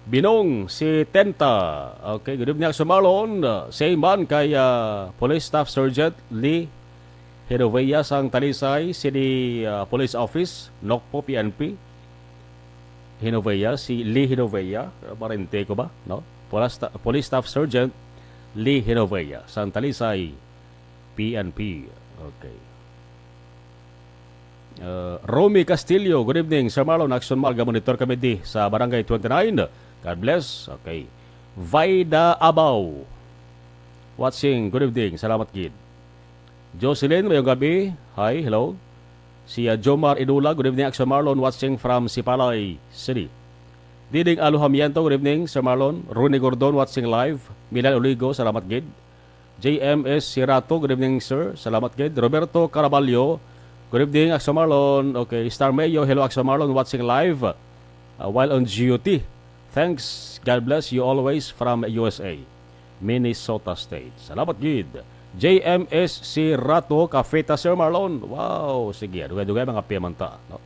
Binong, si Tenta. Okay, good evening, Action Marlon. Ah, same man kay, ah, Police Staff Sergeant Lee Hinovea sang Talisay City, ah, Police Office, Nokpo, P N P. Hinovea, si Lee Hinovea, ah, parente ko ba, no? Police Sta-, Police Staff Sergeant Lee Hinovea sang Talisay P N P. Okay. Uh, Romy Castillo, good evening, Sir Marlon. Action Marlon, monitor kami di sa Barangay twenty-nine. God bless. Okay. Vaida Abaw. Watching, good evening. Salamat gid. Jocelyn, mayong gabi. Hi, hello. Si, uh, Jomar Idula, good evening, Action Marlon. Watching from Sipalay City. Diding Alojamiento, good evening, Sir Marlon. Rooney Gordon, watching live. Milan Oligo, salamat gid. J M S Sirato, good evening, sir. Salamat gid. Roberto Caraballo, good evening, Axo Marlon. Okay, Star Mayo, hello, Axo Marlon, watching live, uh, while on duty. Thanks. God bless you always from U S A, Minnesota State. Salamat gid. J M S Sirato, kape ta, Sir Marlon. Wow, sige, dugay-dugay mga piyamanta, no?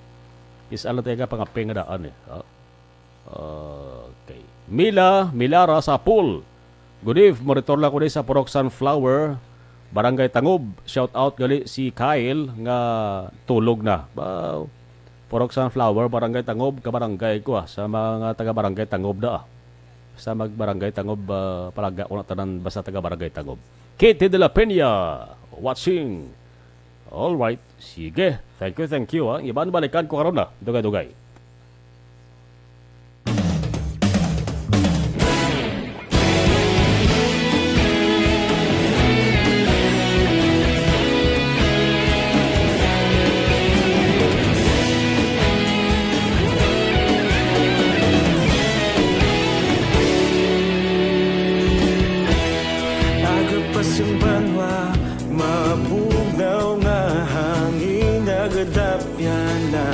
Is alam tayo ka, pangaping nga daan, eh. Ah. Okay. Mila, Milara sa pool. Good eve, monitor lang ko ni sa Purok Sunflower, Barangay Tangob. Shout out gali si Kyle nga tulog na. Wow. Purok Sunflower, Barangay Tangob, kabarangay ko, ah, sa mga taga Barangay Tangob da, ah. Sa mag Barangay Tangob, ah, palaga ko na tanan basta taga Barangay Tangob. Kitty de la Peña, watching. All right. Sige. Thank you, thank you, ha. Ang iban, balikan ko karon na. Dugay-dugay. Mabugnaw nga hangin nagadapyan na.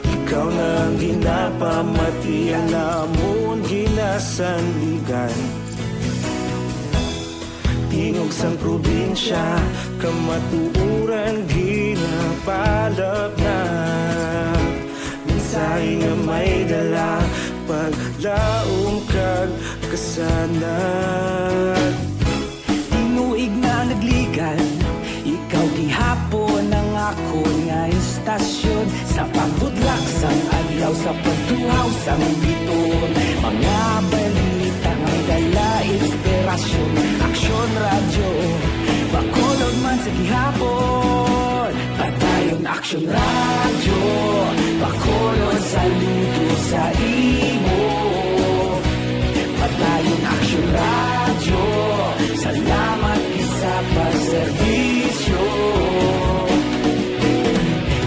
Ikaw na ang ginapamati, ang amon ginasandigan. Tingog sang probinsya, kamatuoran ginapalap na. Mensahe nga may dala, paglaom kag kasanag. Tinuig na nagligan, ikaw gihapon ang akon nga istasyon. Sa pagbudlak sang adlaw, sa pagtuhaw sang biton, mga balita nga may dala inspirasyon. Aksyon Radyo, Bacolod man sa gihapon. Padayon Aksyon Radyo, Bacolod, saludo sa imo. Padayon Aksyon Radyo, salamat gid sa pagserbisyo.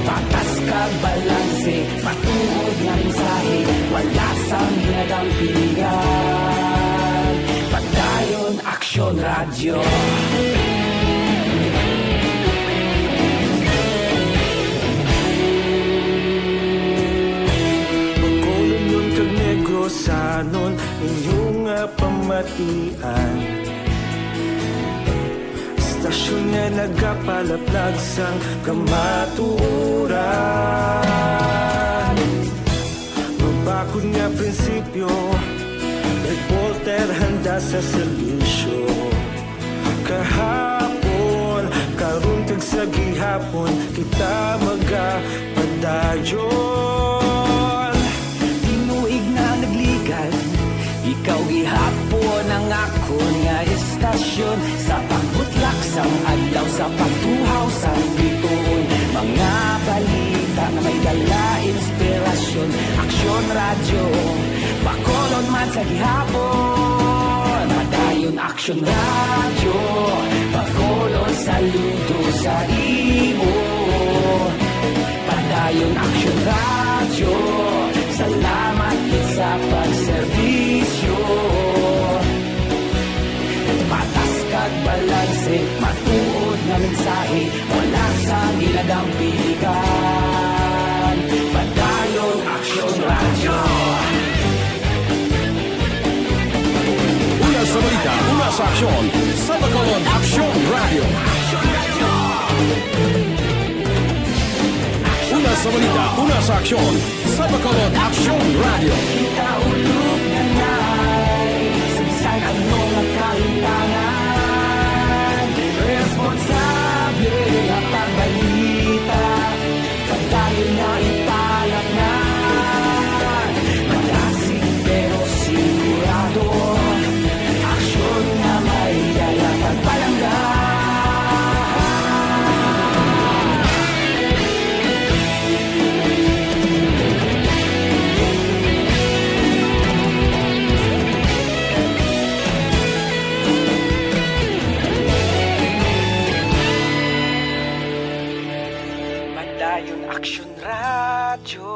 Patas kag balanse, matuod nga mensahe, wala sang ginadampigan. Padayon Aksyon Radyo. Bacolodnon kag Negrosanon, inyo nga pamatian. Istasyon nga nagapalaplag sang kamatuoran. Mabakod nga prinsipyo, reporter handa sa serbisyo. Kahapon, karon kag sa gihapon, kita magapadayon. Tinuig na nagligan, ikaw gihapon ang akon nga istasyon. Sa pagbutlak sang adlaw, sa pagtuhaw sang bituon, mga balita nga may dala inspirasyon. Aksyon Radyo, Bacolod man sa gihapon. Padayon Aksyon Radyo, Bacolod, saludo sa imo. Padayon Aksyon Radyo, salamat gid sa pagserbisyo. Patas kag balanse, matuod nga mensahe, wala sa ginadampigan. Padayon Aksyon Radyo. Una sa balita, una sa aksyon, sa Bacolod Aksyon Radyo. Una sa balita, una sa aksyon, sa Bacolod Aksyon Radyo. Kita ulog na na'y sa bisan ano nga kahimtangan. Responsable nga pagbalita, padayon nga ipalatngan. Malasig pero sigurado, aksyon nga may dala pagpalangga. Padayon Aksyon Radyo,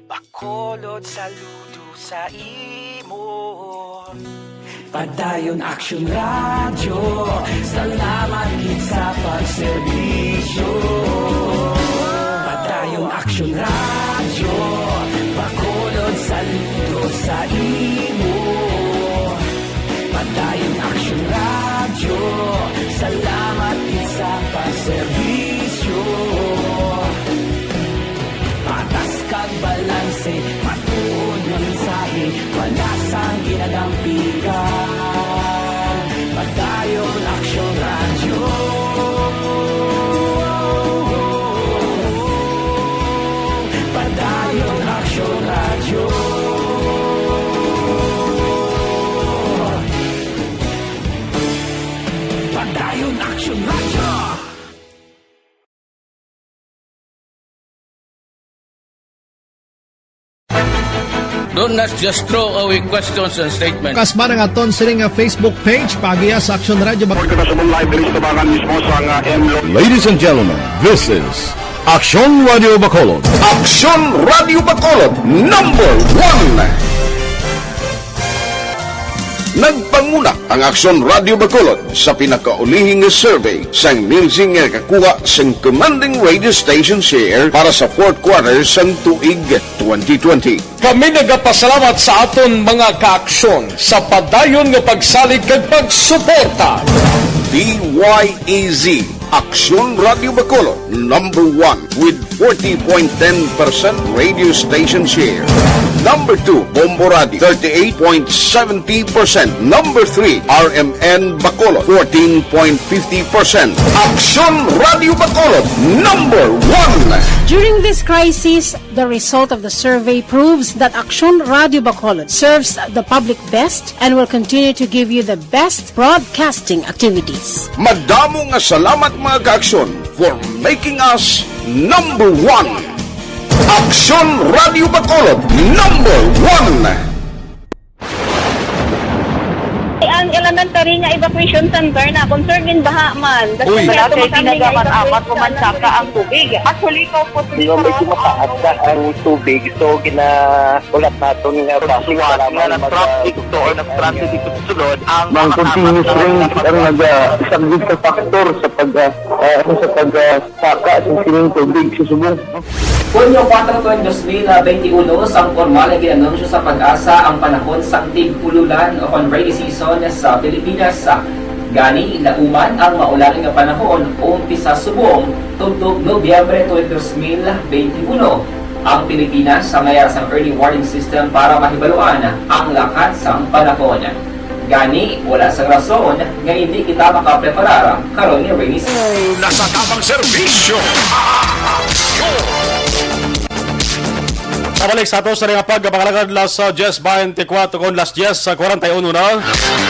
Bacolod, saludo sa imo. Padayon Aksyon Radyo, salamat gid sa pagserbisyo. Padayon Aksyon Radyo, Bacolod, saludo sa imo. Padayon Aksyon Radyo, salamat gid sa pagserbisyo. Patas kag balanse, matuod nga mensahe, wala sang ginadampigan. Padayon Aksyon Radyo. Padayon Aksyon Radyo. Padayon Aksyon Radyo. Do not just throw away questions and statements. Kas man ang aton sini nga Facebook page, paagiha sa Aksyon Radyo Bac- Pagkakasabong live diri sa tabangan mismo sa nga M Lo- Ladies and gentlemen, this is Aksyon Radyo Bacolod. Aksyon Radyo Bacolod, number one. Nagpanguna ang Aksyon Radio Bacolod sa pinakaulihi nga survey sang Nielsen nga nakakuha sang commanding radio station share para sa fourth quarter sang tuig twenty twenty. Kami nagapasalamat sa aton mga kaaksyon sa padayon nga pagsalig kag pagsuporta. D Y E Z, Aksyon Radio Bacolod, number one with forty point ten percent radio station share. Number two, Bombo Radio, thirty-eight point seventy percent. Number three, R M N Bacolod, fourteen point fifty percent. Aksyon Radio Bacolod, number one. During this crisis, the result of the survey proves that Aksyon Radio Bacolod serves the public best and will continue to give you the best broadcasting activities. Madamo nga salamat, mga kaaksyon, for making us number one. Aksyon Radio Bacolod, number one. Ang elementary nga evacuation center na concern gid baha man. Uy. Wala kay ginagamat-amat ko man saka ang tubig. Actually, ko po. Di ba, medyo mataas na ang tubig, so gina-, ulat naton nga traffic para nga mag-, nag-traffic to or nag-traffic dito sa sulod ang mga continuous rain ang nag-, ah, isang big factor sa pag, ah, ah, ano, sa pag, ah, saka sa sining tubig sa subong. Hunyo kuwatro tuig dos mil benti uno, sang pormal nga gin-anunsyo sa PAGASA ang panahon sang tig-ululan o kon rainy season sa Pilipinas. Gani, nauman ang maulan nga panahon umpisa subong tubtob Nobyembre tuig dos mil benti uno. Ang Pilipinas may ara sang early warning system para mahibaluan ang lakat sang panahon. Gani, wala sang rason nga indi kita makapreparar karon nga rainy season. Nasa tamang serbisyo. Pabalik sa ato sa nga pagpangalagad, las, ah, diyes beintikwatro kon las diyes sa kwarenta y uno na.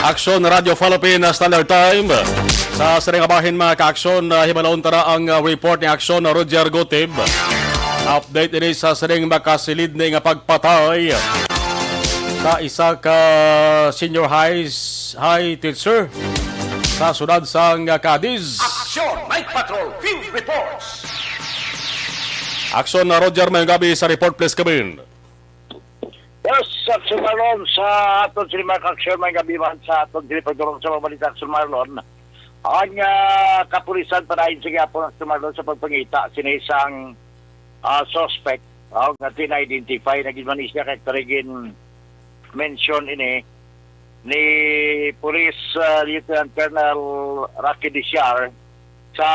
Aksyon Radio Philippine Standard Time. Sa sining nga bahin, mga kaaksyon, ah, himalaon ta na ang, ah, report ni Aksyon Roger Gutib. Update ini sa sining makasilid ni nga pagpatay sa isa ka senior high, high teacher sa siyudad sang Cadiz. Aksyon Night Patrol Field Reports. Aksyon, Roger, may gabi sa report, please, come in. Yes, Aksyon Marlon, sa aton sini mga kaaksyon, may gabi man sa aton sini pagdurong sa mga balita, Aksyon Marlon. Ang, ah, kapulisan padayon sa gihapon, Aksyon Marlon, sa pagpangita sini sang, ah, suspect, ah, nga gin-identify na gid man ni siya kay karigin mention ini ni Police, ah, Lieutenant Colonel Rocky Desiar sa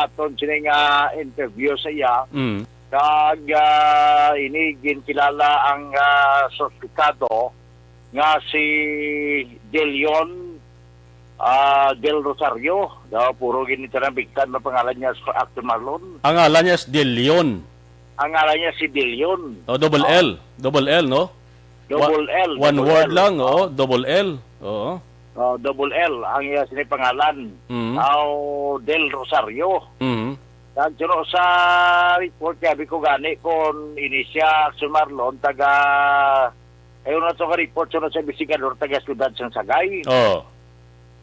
aton sini nga interview sa iya. Mm. Kag, ah, ini ginkilala ang, ah, suspetsado nga si Delion, ah, Del Rosario. Daw puro gini tanang bigtan na pangalan niya sa Aksyon Marlon. Ang ngalan niya si Delion. Ang ngalan niya si Delion. Oh, double Ah. L. Double L, no? Double Wa-, L, one double word L. lang, oo, Ah. double L. Oo. Oh, double L ang iya sini pangalan. Mm. Aw, Del Rosario. Mm. Nagturo sa report, sabi ko gani, kung ini siya, Aksyon Marlon, taga, ayun na to ka report, sunod sa investigador, taga Siyudad sang Sagay. Oo.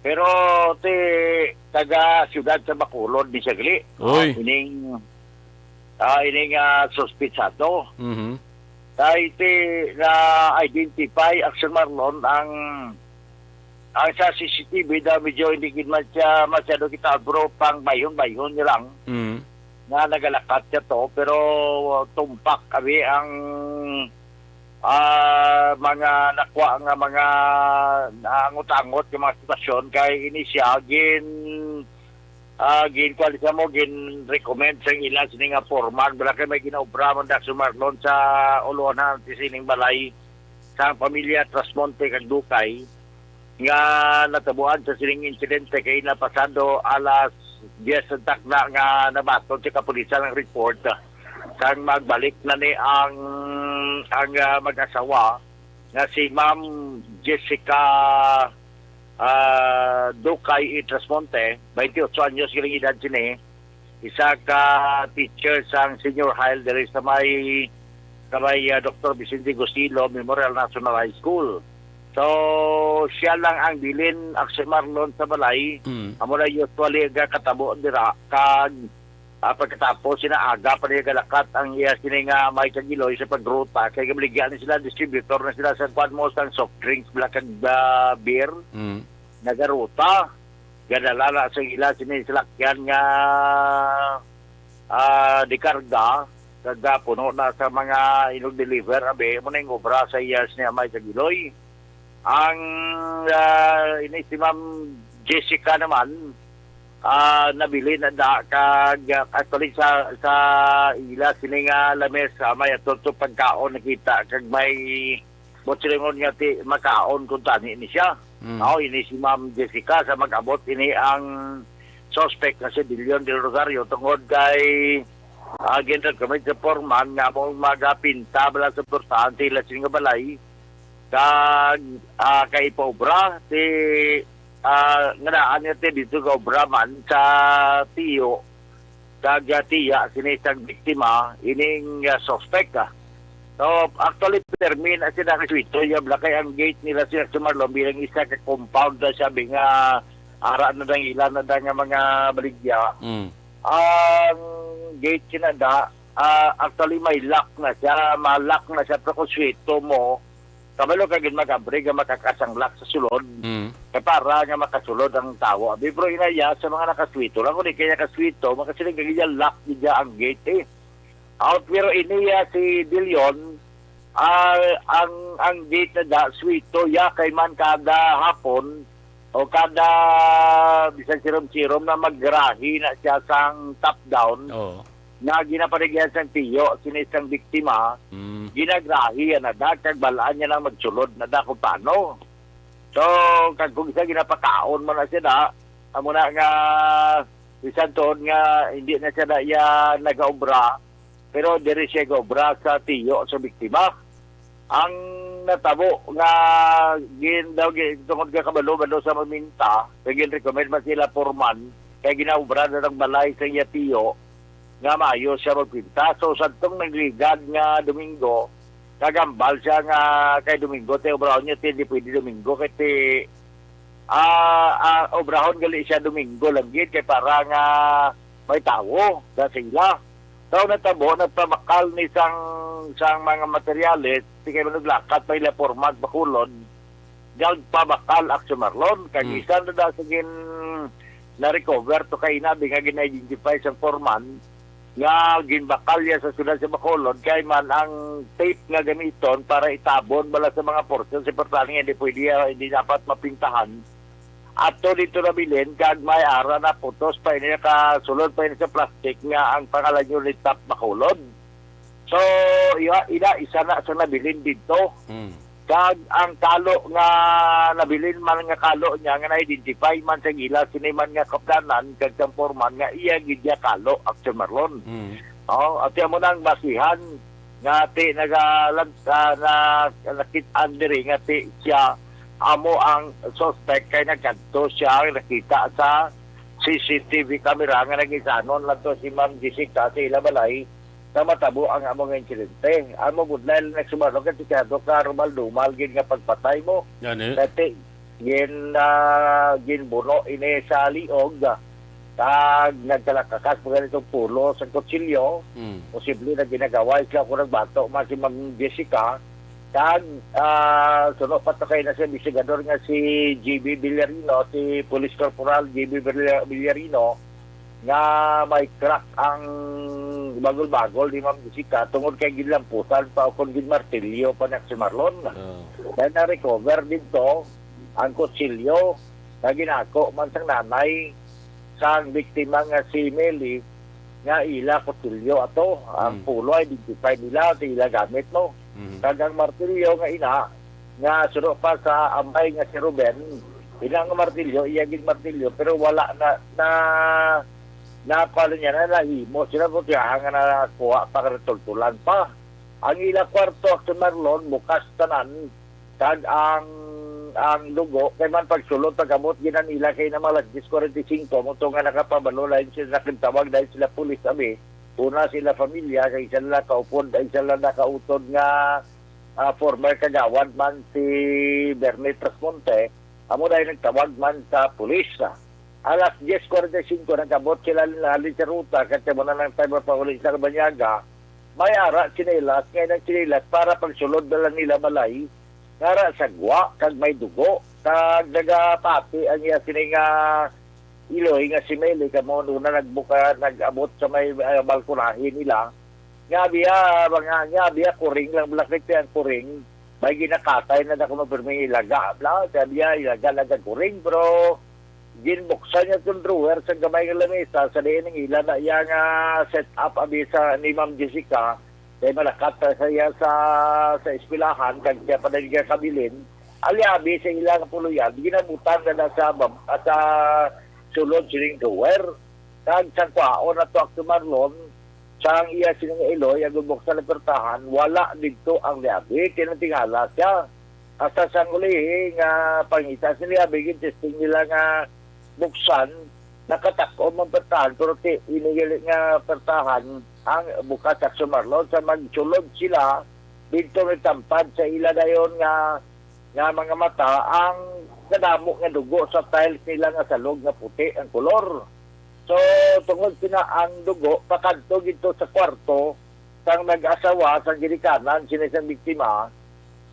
Pero, ti, taga Siyudad sa Bacolod, ni siya gali. Uy. Ah, ining, ah, ining, ah, suspitsado. Mhm. Kay ti, na-identify, Aksyon Marlon, ang, ang sa C C T V daw medyo hindi gid man siya masyado kita, bro, pang bayhon-bayhon niya lang Mm. nga nagalakat siya to, pero tumpak abi ang, ah, mga nakuha nga mga naangot-angot nga mga sitwasyon kay ini siya gin, ah, gin, kuwan siya mo, gin-recommend sa ila sini nga foreman. Wala kay may ginaobra man, Aksyon Marlon, sa ulohan sining balay sang pamilya Trasmonte kag Ducay nga natabuan sa sining insidente kay napasado alas diyes sa takna nga nabaton sa kapulisan ang report sang magbalik na ni ang, ang, ah, mag-asawa nga si Ma'am Jessica, ah, Ducay E. Trasmonte, twenty-eight anyos gining edad sini, isa ka teacher sang senior high diri sa may, sa may, ah, Doktor Vicente Gusilo Memorial National High School. So, siya lang ang bilin, Aksyon Marlon, sa balay. Mm. Amo na usually ang katabo dira, kag Ah, pagkatapos, sina aga pa niya galakat ang iya sini nga may kagiloy sa pagruta, kay gabaligya ni sila, distributor na sila sa kwan mo, sang soft drinks, bala kag, ah, beer, Mm. nagaruta. Gadala na sa ila sini salakyan nga, ah, dikarga, kag, ah, puno na sa mga inug-deliver, abi, mo na yung obra sa iya sini may kagiloy. Ang, ah, ini si Ma'am Jessica naman, ah, nabilin na da kag, ah, actually sa, sa ila sini nga lamesa may ato to pagkaon nakita kag may butsilongon nga ti makaon kung tani ni siya. Mm. Mao ini si Ma'am Jessica sa mag-abot ini ang suspect nga si Dillion Del Rosario tungod kay, ah, ginrecommend sa foreman nga among magapinta bala sa portahan sa ila sini nga balay. Kag, ah, kay ipaobra si, ah, nga daan nga ti dito ka obra man sa tiyo kag, ah, tiya sini isang biktima ining, ah, suspect, ah. So, actually, permi na sila ka suito, ya bala kay ang gate nila sila sa Marlon bilang isa ka compound na sabi nga ara na dang ila na da nga mga baligya. Mm. Ang gate kinada, ah, actually, may lock na siya, ma-lock na siya, pero kung suito mo, kabalo ka gid mag-abri nga makakasang lock sa sulod. Mm. Kay para nga makasulod ang tawo. Abi, pero inaya sa mga nakasuito lang, kung di kaya nakasuito, makasiling ka gid, lock gid ang gate, eh. Out, pero iniya si Dillion, ah, ang, ang gate na da, suito, ya, kay man kada hapon, o kada bisan sirom-sirom na magrahi na siya sang top down, Oo. nga ginapaligyan sang tiyo, sini sang biktima, Mm. ginagrahi na da, kag balaan niya lang magsulod na da kung paano. So, kag kung isa ginapakaon mo na siya na, amo na nga, bisan tuod nga hindi na siya na iya nagaobra, pero diri siya gaobra sa tiyo sa biktima. Ang natabo nga gin-, daw gi-, tungod nga kabalo-balo sa maminta, kay gin-recommend man sila foreman, kay ginaobra na ng balay sa iya tiyo, nga maayo siya magpinta. So, sadtong nagligad nga Domingo, nagambal siya nga kay Domingo, ti obrahon niya, ti, di pwede Domingo, kay ti, ah, ah, obrahon gali siya Domingo lang gid, kay para nga may tawo sa sila. So, natabo, nagpabakal ni sang, sang mga materyales, ti kay manuglakat pa ila format Bacolod, nagpabakal Action Marlon. Kag Mm. isa na da sa gin-, na-recover to kay inabi nga gin-identify sa foreman nga ginbakal niya sa siyudad sa Bacolod, kay man ang tape nga gamiton para itabon bala sa mga portion sa importante nga hindi pwede, ah, hindi dapat mapintahan. Ato dito nabilin, kag may ara na putos pa ini, nakasulod pa ini sa plastic nga ang pangalan niyo ni Tap Bacolod. So, iya, ina, isa na sa nabilin dito. Mm. Kag ang kalo nga nabilin man nga kalo niya nga na-identify man sa ila sini man nga kaplanan kag sang foreman nga iya gid niya kalo, Action Marlon. Mm. Oh, at amo nang basihan nga ti nagalag-, ah, na, nakit-an diri nga ti siya amo ang suspect kay nagkadto siya nakita sa C C T V camera nga nagisanon lang to si Ma'am Jessica sa ila balay na matabo ang amo nga insidente. Ang mabudlay lang nagsumalo kay delikado ka, rumal-dumal gid nga pagpatay mo. Gani. Dati, gin, ah, ginbuno ini sa liog, ah, kag nagkalakakas pa ganitong pulo sa kutsilyo. Mm. Posible na ginagaway sila kung nagbato man si Ma'am Jessica. Kag, ah, suno pa to kay na sa investigador nga si G B Villarino, si Police Corporal G B Villa-, Villarino, nga may crack ang bagol-bagol ni Ma'am Jessica tungod kay ginlampusan pa o kung ginmartilyo pa ni Action Marlon. Oh. Kaya na-recover dito ang kutsilyo nga ginako man sang nanay sang biktima nga si Meli nga ila kutsilyo ato. Ang Mm. pulo ay identify nila sa ila gamit, no? Mhm. Kag ang martilyo nga ina, nga suno pa sa amay nga si Ruben, ina nga martilyo, iya gid martilyo, pero wala na, na, na, pala niya na nahimo sila, kung tiyahan nga nakuha pa, karatultulan pa. Ang ila kwarto, Action Marlon, bukas tanan, kag ang, ang dugo, kay man pagsulod, pag-abot, ginan ila kay na mga alas diyes kuwarenta y singko, mo to nga nakapabalo, lain sila nakagtawag, dahil sila pulis, abi, una sila pamilya, kay sila kaupod, ay sila nakautod nga ah, former kagawad man si Bernie Trasmonte, amo dahil nagtawag man sa pulis, ah. Alas diyes kwarenta y singko, nag-abot sila na sa ruta, kay mo na ng time para pauli sa Cabanyaga. May ara tsinelas, nga nang tsinelas para pagsulod na lang nila balay, nga ara sa gwa, kag may dugo, kag nagapati ang iya sini nga iloy nga si Meli, kamo una nagbuka, nag-abot sa may, ah, balkonahe nila. Nga biya, mga, nga biya, kuring lang, black ang kuring. May ginakatay na na kuno, pirmi ilaga, bla, sabi niya, ilaga lang ang kuring, pero ginbuksan niya itong drawer sa gamay nga lamesa, sa diin ang ila na iya nga set up, abi sa ni Ma'am Jessica, kay malakat pa sa iya sa, sa eskwelahan, kag siya pa na niya kabilin, aliabi sa ila nga puluyan, ginabutan na na sa, bab- sa sulod sining drawer. Kag sa kwaon na to, Action Marlon, sang iya sini nga iloy, ang gubok sa lapertahan, wala didto ang liabi, kay nagtingala siya. Hasta sang ulihi nga pangita sa liabi, gintesting nila nga buksan, nakatakom ang pertahan, pero ti, ini gali nga pertahan, ang bukas, Action Marlon, sa magsulod sila, didto may tampad sa ila dayon nga, nga mga mata, ang kadamo nga dugo sa tiles nila nga salog nga puti ang kolor. So, tungod sina ang dugo, pakadto gid to sa kwarto sang nag-asawa, sang ginikanan sini sang biktima,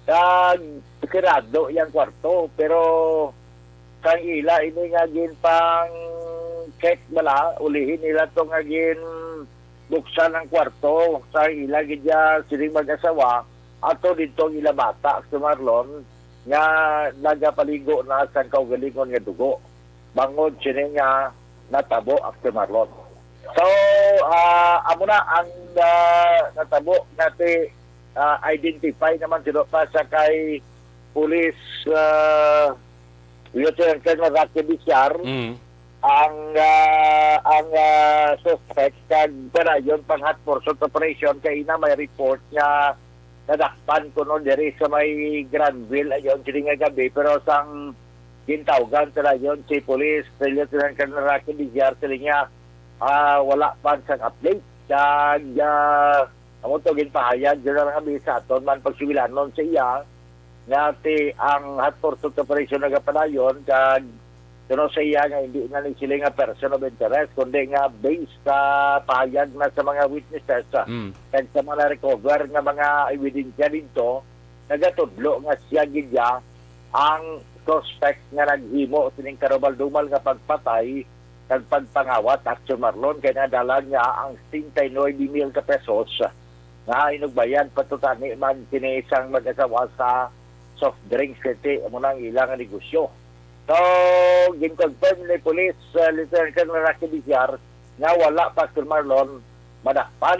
kag sirado iyang kwarto. Pero sang ila ini nga ginpang-check bala, ulihi nila to nga ginbuksan ang kwarto sang ila gid ya sining mag-asawa, ato didto ang ila bata, Action Marlon, nga nagapaligo na sang kaugalingon nga dugo bangod sini nga natabo, Action Marlon. So, ah, amo na ang, ah, natabo nga ti, ah, identify naman sila pa sa kay Police, ah, Lieutenant Colonel Rocky Bisyar, Mm. ang, ah, ang, ah, suspect, kag padayon pang hot pursuit operation kay ina may report nga nadakpan kuno diri sa may Granville ayon sini nga gabi, pero sang gintawgan sa dayon si Police Lieutenant Colonel Rocky Bisyar, sila niya, ah, wala pa sang update. Kag, ah, amo to ginpahayag, General Javi, sa aton man pagsugilanon sa iya, nga ti ang hot pursuit operation nagapadayon, kag kuno sa iya nga hindi na ni sila nga person of interest, kundi nga based sa pahayag na sa mga witnesses, ah, Mm. kag sa mga recover nga mga ebidensya dito, nagatudlo nga siya gid ya ang suspect nga naghimo sining karumal-dumal nga pagpatay kag pagpangawat, Action Marlon, kay nadala niya ang sixty-nine mil ka pesos nga inugbayan patutani man kini sang mag-asawa sa soft drinks, kay ti amo na ang ilang negosyo. So, gin-confirm ni Police, uh, Lieutenant Colonel Rocky Bisyar nga wala pa, Action Marlon, madakpan.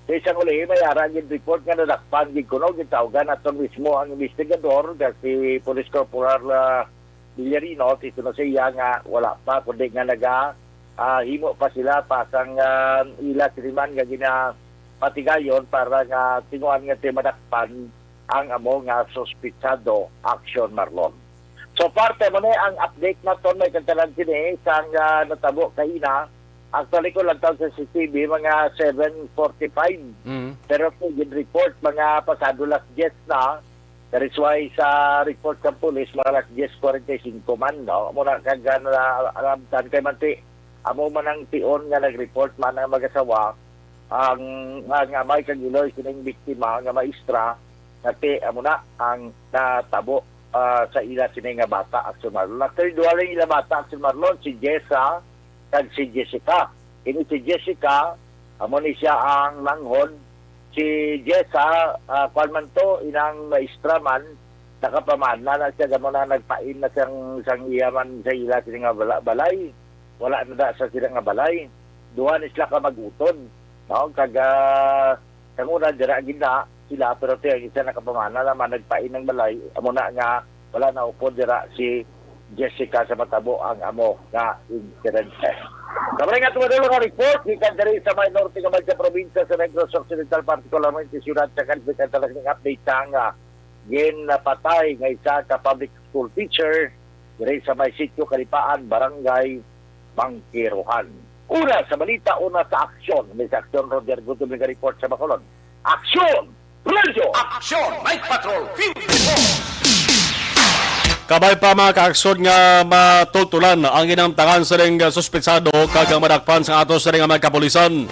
Sa isang ulihi, may ara gid report nga nadakpan gid kuno, gintawgan naton mismo ang investigador nga si Police Corporal, ah, Villarino, ti kuno sa iya nga wala pa, kundi nga naga, ah, himo pa sila pa sang, ah, ila siniman nga ginapatigayon para nga tinguhan nga ti madakpan ang amo nga suspitsado, Action Marlon. So, parte mo ni ang update naton, may kagkanan sini sang, ah, natabo kaina. Actually, kung lantaw sa C C T V, mga seven forty-five. Mm. Pero kung gin-report, mga pasado las diyes na. That is why sa report sa pulis, mga las diyes kwarenta y singko man, no? Muna kag, ah, na, alam, tan kay manti, amo man ang tion nga nag-report man ang mag-asawa, ang, ang amay kag iloy sining biktima nga maestra, nga ti, amo na ang natabo, ah, sa ila sini nga bata, Action Marlon. Actually, duha lang ila bata, Action Marlon, si Jessa kag si Jessica. Ini si Jessica, amo ni siya ang nanghod. Si Jessa, ah, kwan man to, inang maestra man, nakapamana na siya, gamo na nagpain na siyang, sang iya man sa ila sini nga bala-, balay. Wala na da sa sila nga balay. Duha ni sila ka mag-utod, no? Kag, ah, sang una, dira gid na sila, pero ti, ang isa nakapamana naman, nagpain ang balay. Amo na nga, wala na upod dira si Jessica sa matabo ang amo nga insidente. Sa mga nga tumadalo nga report, gikan diri sa may norte nga may probinsya sa Negros Occidental, partikularmente siyudad sa Cadipe, kag talas ning update sa nga ginapatay nga isa ka public school teacher diri sa may Sitio Kalipaan, Barangay Mangkiruhan. Una sa balita, una sa aksyon. May sa aksyon, Roger Gutom, may report sa Bacolod. Aksyon! Radyo! Aksyon! Night Patrol! Field Report! Kabay pa, mga kaaksyon, nga matultulan ang ginamtangan sining suspetsado kag ang madakpan sa ato sining mga kapulisan.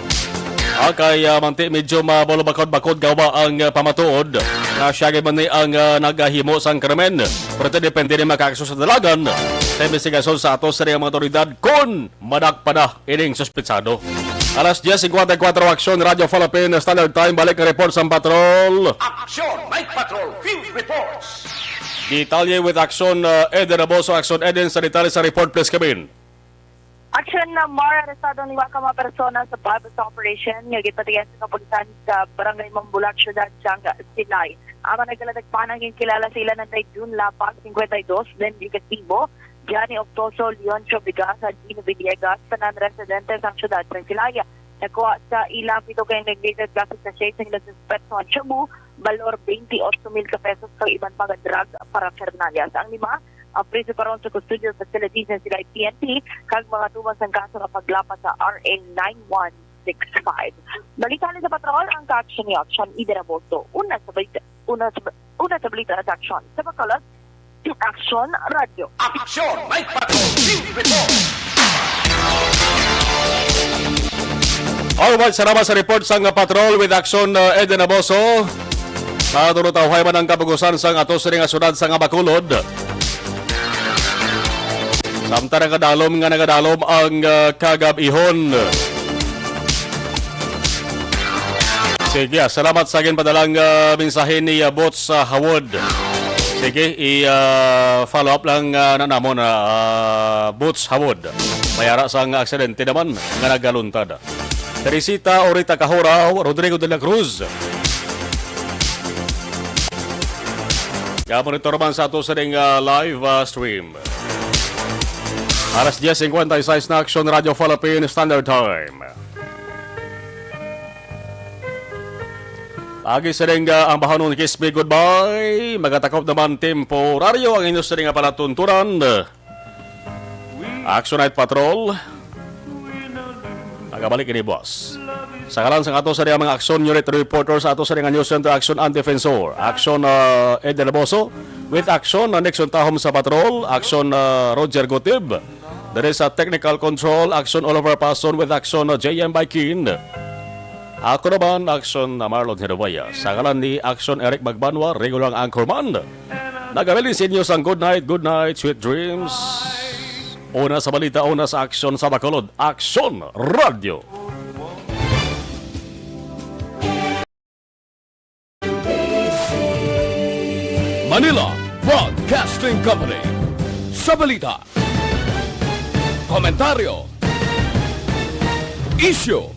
Ah, kay, ah, manti medyo mabulabakod-bakod gawa ang, ah, pamatuod nga siya gid man ni ang, ah, nagahimo sang krimen. Pero ito depende ni, mga kaaksyon, sa dalagan sa investigasyon sa ato sining mga otoridad kon madakpan na ining suspetsado. Alas diyes singkwenta y kuwatro, Aksyon, Radyo Philippine Standard Time. Balik ang report sa patrol. Action! Night Patrol Field Reports! Detalye with Aksyon, uh, Eden Aboso. Aksyon, Eden, sa detalye sa report, please, Kevin. Aksyon na Mar, arestado ang lima ka mga persona sa buy-bust operation nga ginpatigayon sa kapulisan sa Barangay Mambulak, Siyudad sang Silay. Ang mga nagkaladakpan ang ginkilala sa ila nanday June Lapag, singkwenta y dos, Len Vigativo, Johnny Octoso, Leoncio Bigas, at Gino Villegas, tanan residente sang siyudad sang Silay. Nakuha sa ila ang pito ka integrated plastic sachet sang ila suspetso nga shabu, balor twenty-eight mil ka pesos, kag iban pa nga drug paraphernalia. Sa ang lima, ang priso pa ron sa custodial facility sa Silay P N P, kag mga tuman sang kaso nga paglapas sa R A nine one six five. Balita ni sa patrol ang kaaksyon ni Aksyon Eden Aboso. Una sa balita, una sa, una sa balita sa Aksyon. Sa Bacolod, Aksyon Radyo. Action! Night Patrol! Field Report! Alright, salamat sa report sang patrol with Aksyon, uh, Eden Aboso. Matulutawhay man ang kabugusan sang ato sining nga syudad sang Bacolod. Samtang nagadalom nga nagadalom ang, uh, kagab-ihon. Sige, ah, salamat sa ginpadalang, ah, mensahe ni, ah, Boots, ah, Hawod. Sige, i, ah, follow up lang, ah, na namon, ah, ah, Boots Hawod. May ara sang aksidente naman nga nagaluntad. Teresita Orita Cajora, Rodrigo de la Cruz. Ga-monitor man sa ato sining, ah, live, ah, stream. Alas diyes singkwenta y seis na, Aksyon Radyo Philippine Standard Time. Agi sining, ah, ang bahanon, kiss me goodbye. Magatakop naman temporaryo ang inyo sining nga palatuntunan. Action Night Patrol. Nagabalik ini, boss. Sa ngalan sang ato sa mga Action Unit Reporter sa ato sa News Center, Action ang Defensor, Action, ah, Ed Delaboso, with Action, ah, Nixon Tahom sa Patrol, Action, ah, Roger Gutib. Diri sa Technical Control, Action Oliver Pason, with Action, ah, J M Baikin. Ako naman, Action na Marlon Hinuwaya. Sa ngalan ni Action Eric Magbanwa, regular anchorman. Nagabilin sa inyo sang good night, good night, sweet dreams. Una sa balita, una sa aksyon sa Bacolod. Aksyon Radio. Manila Broadcasting Company. Sa balita, komentaryo, isyu,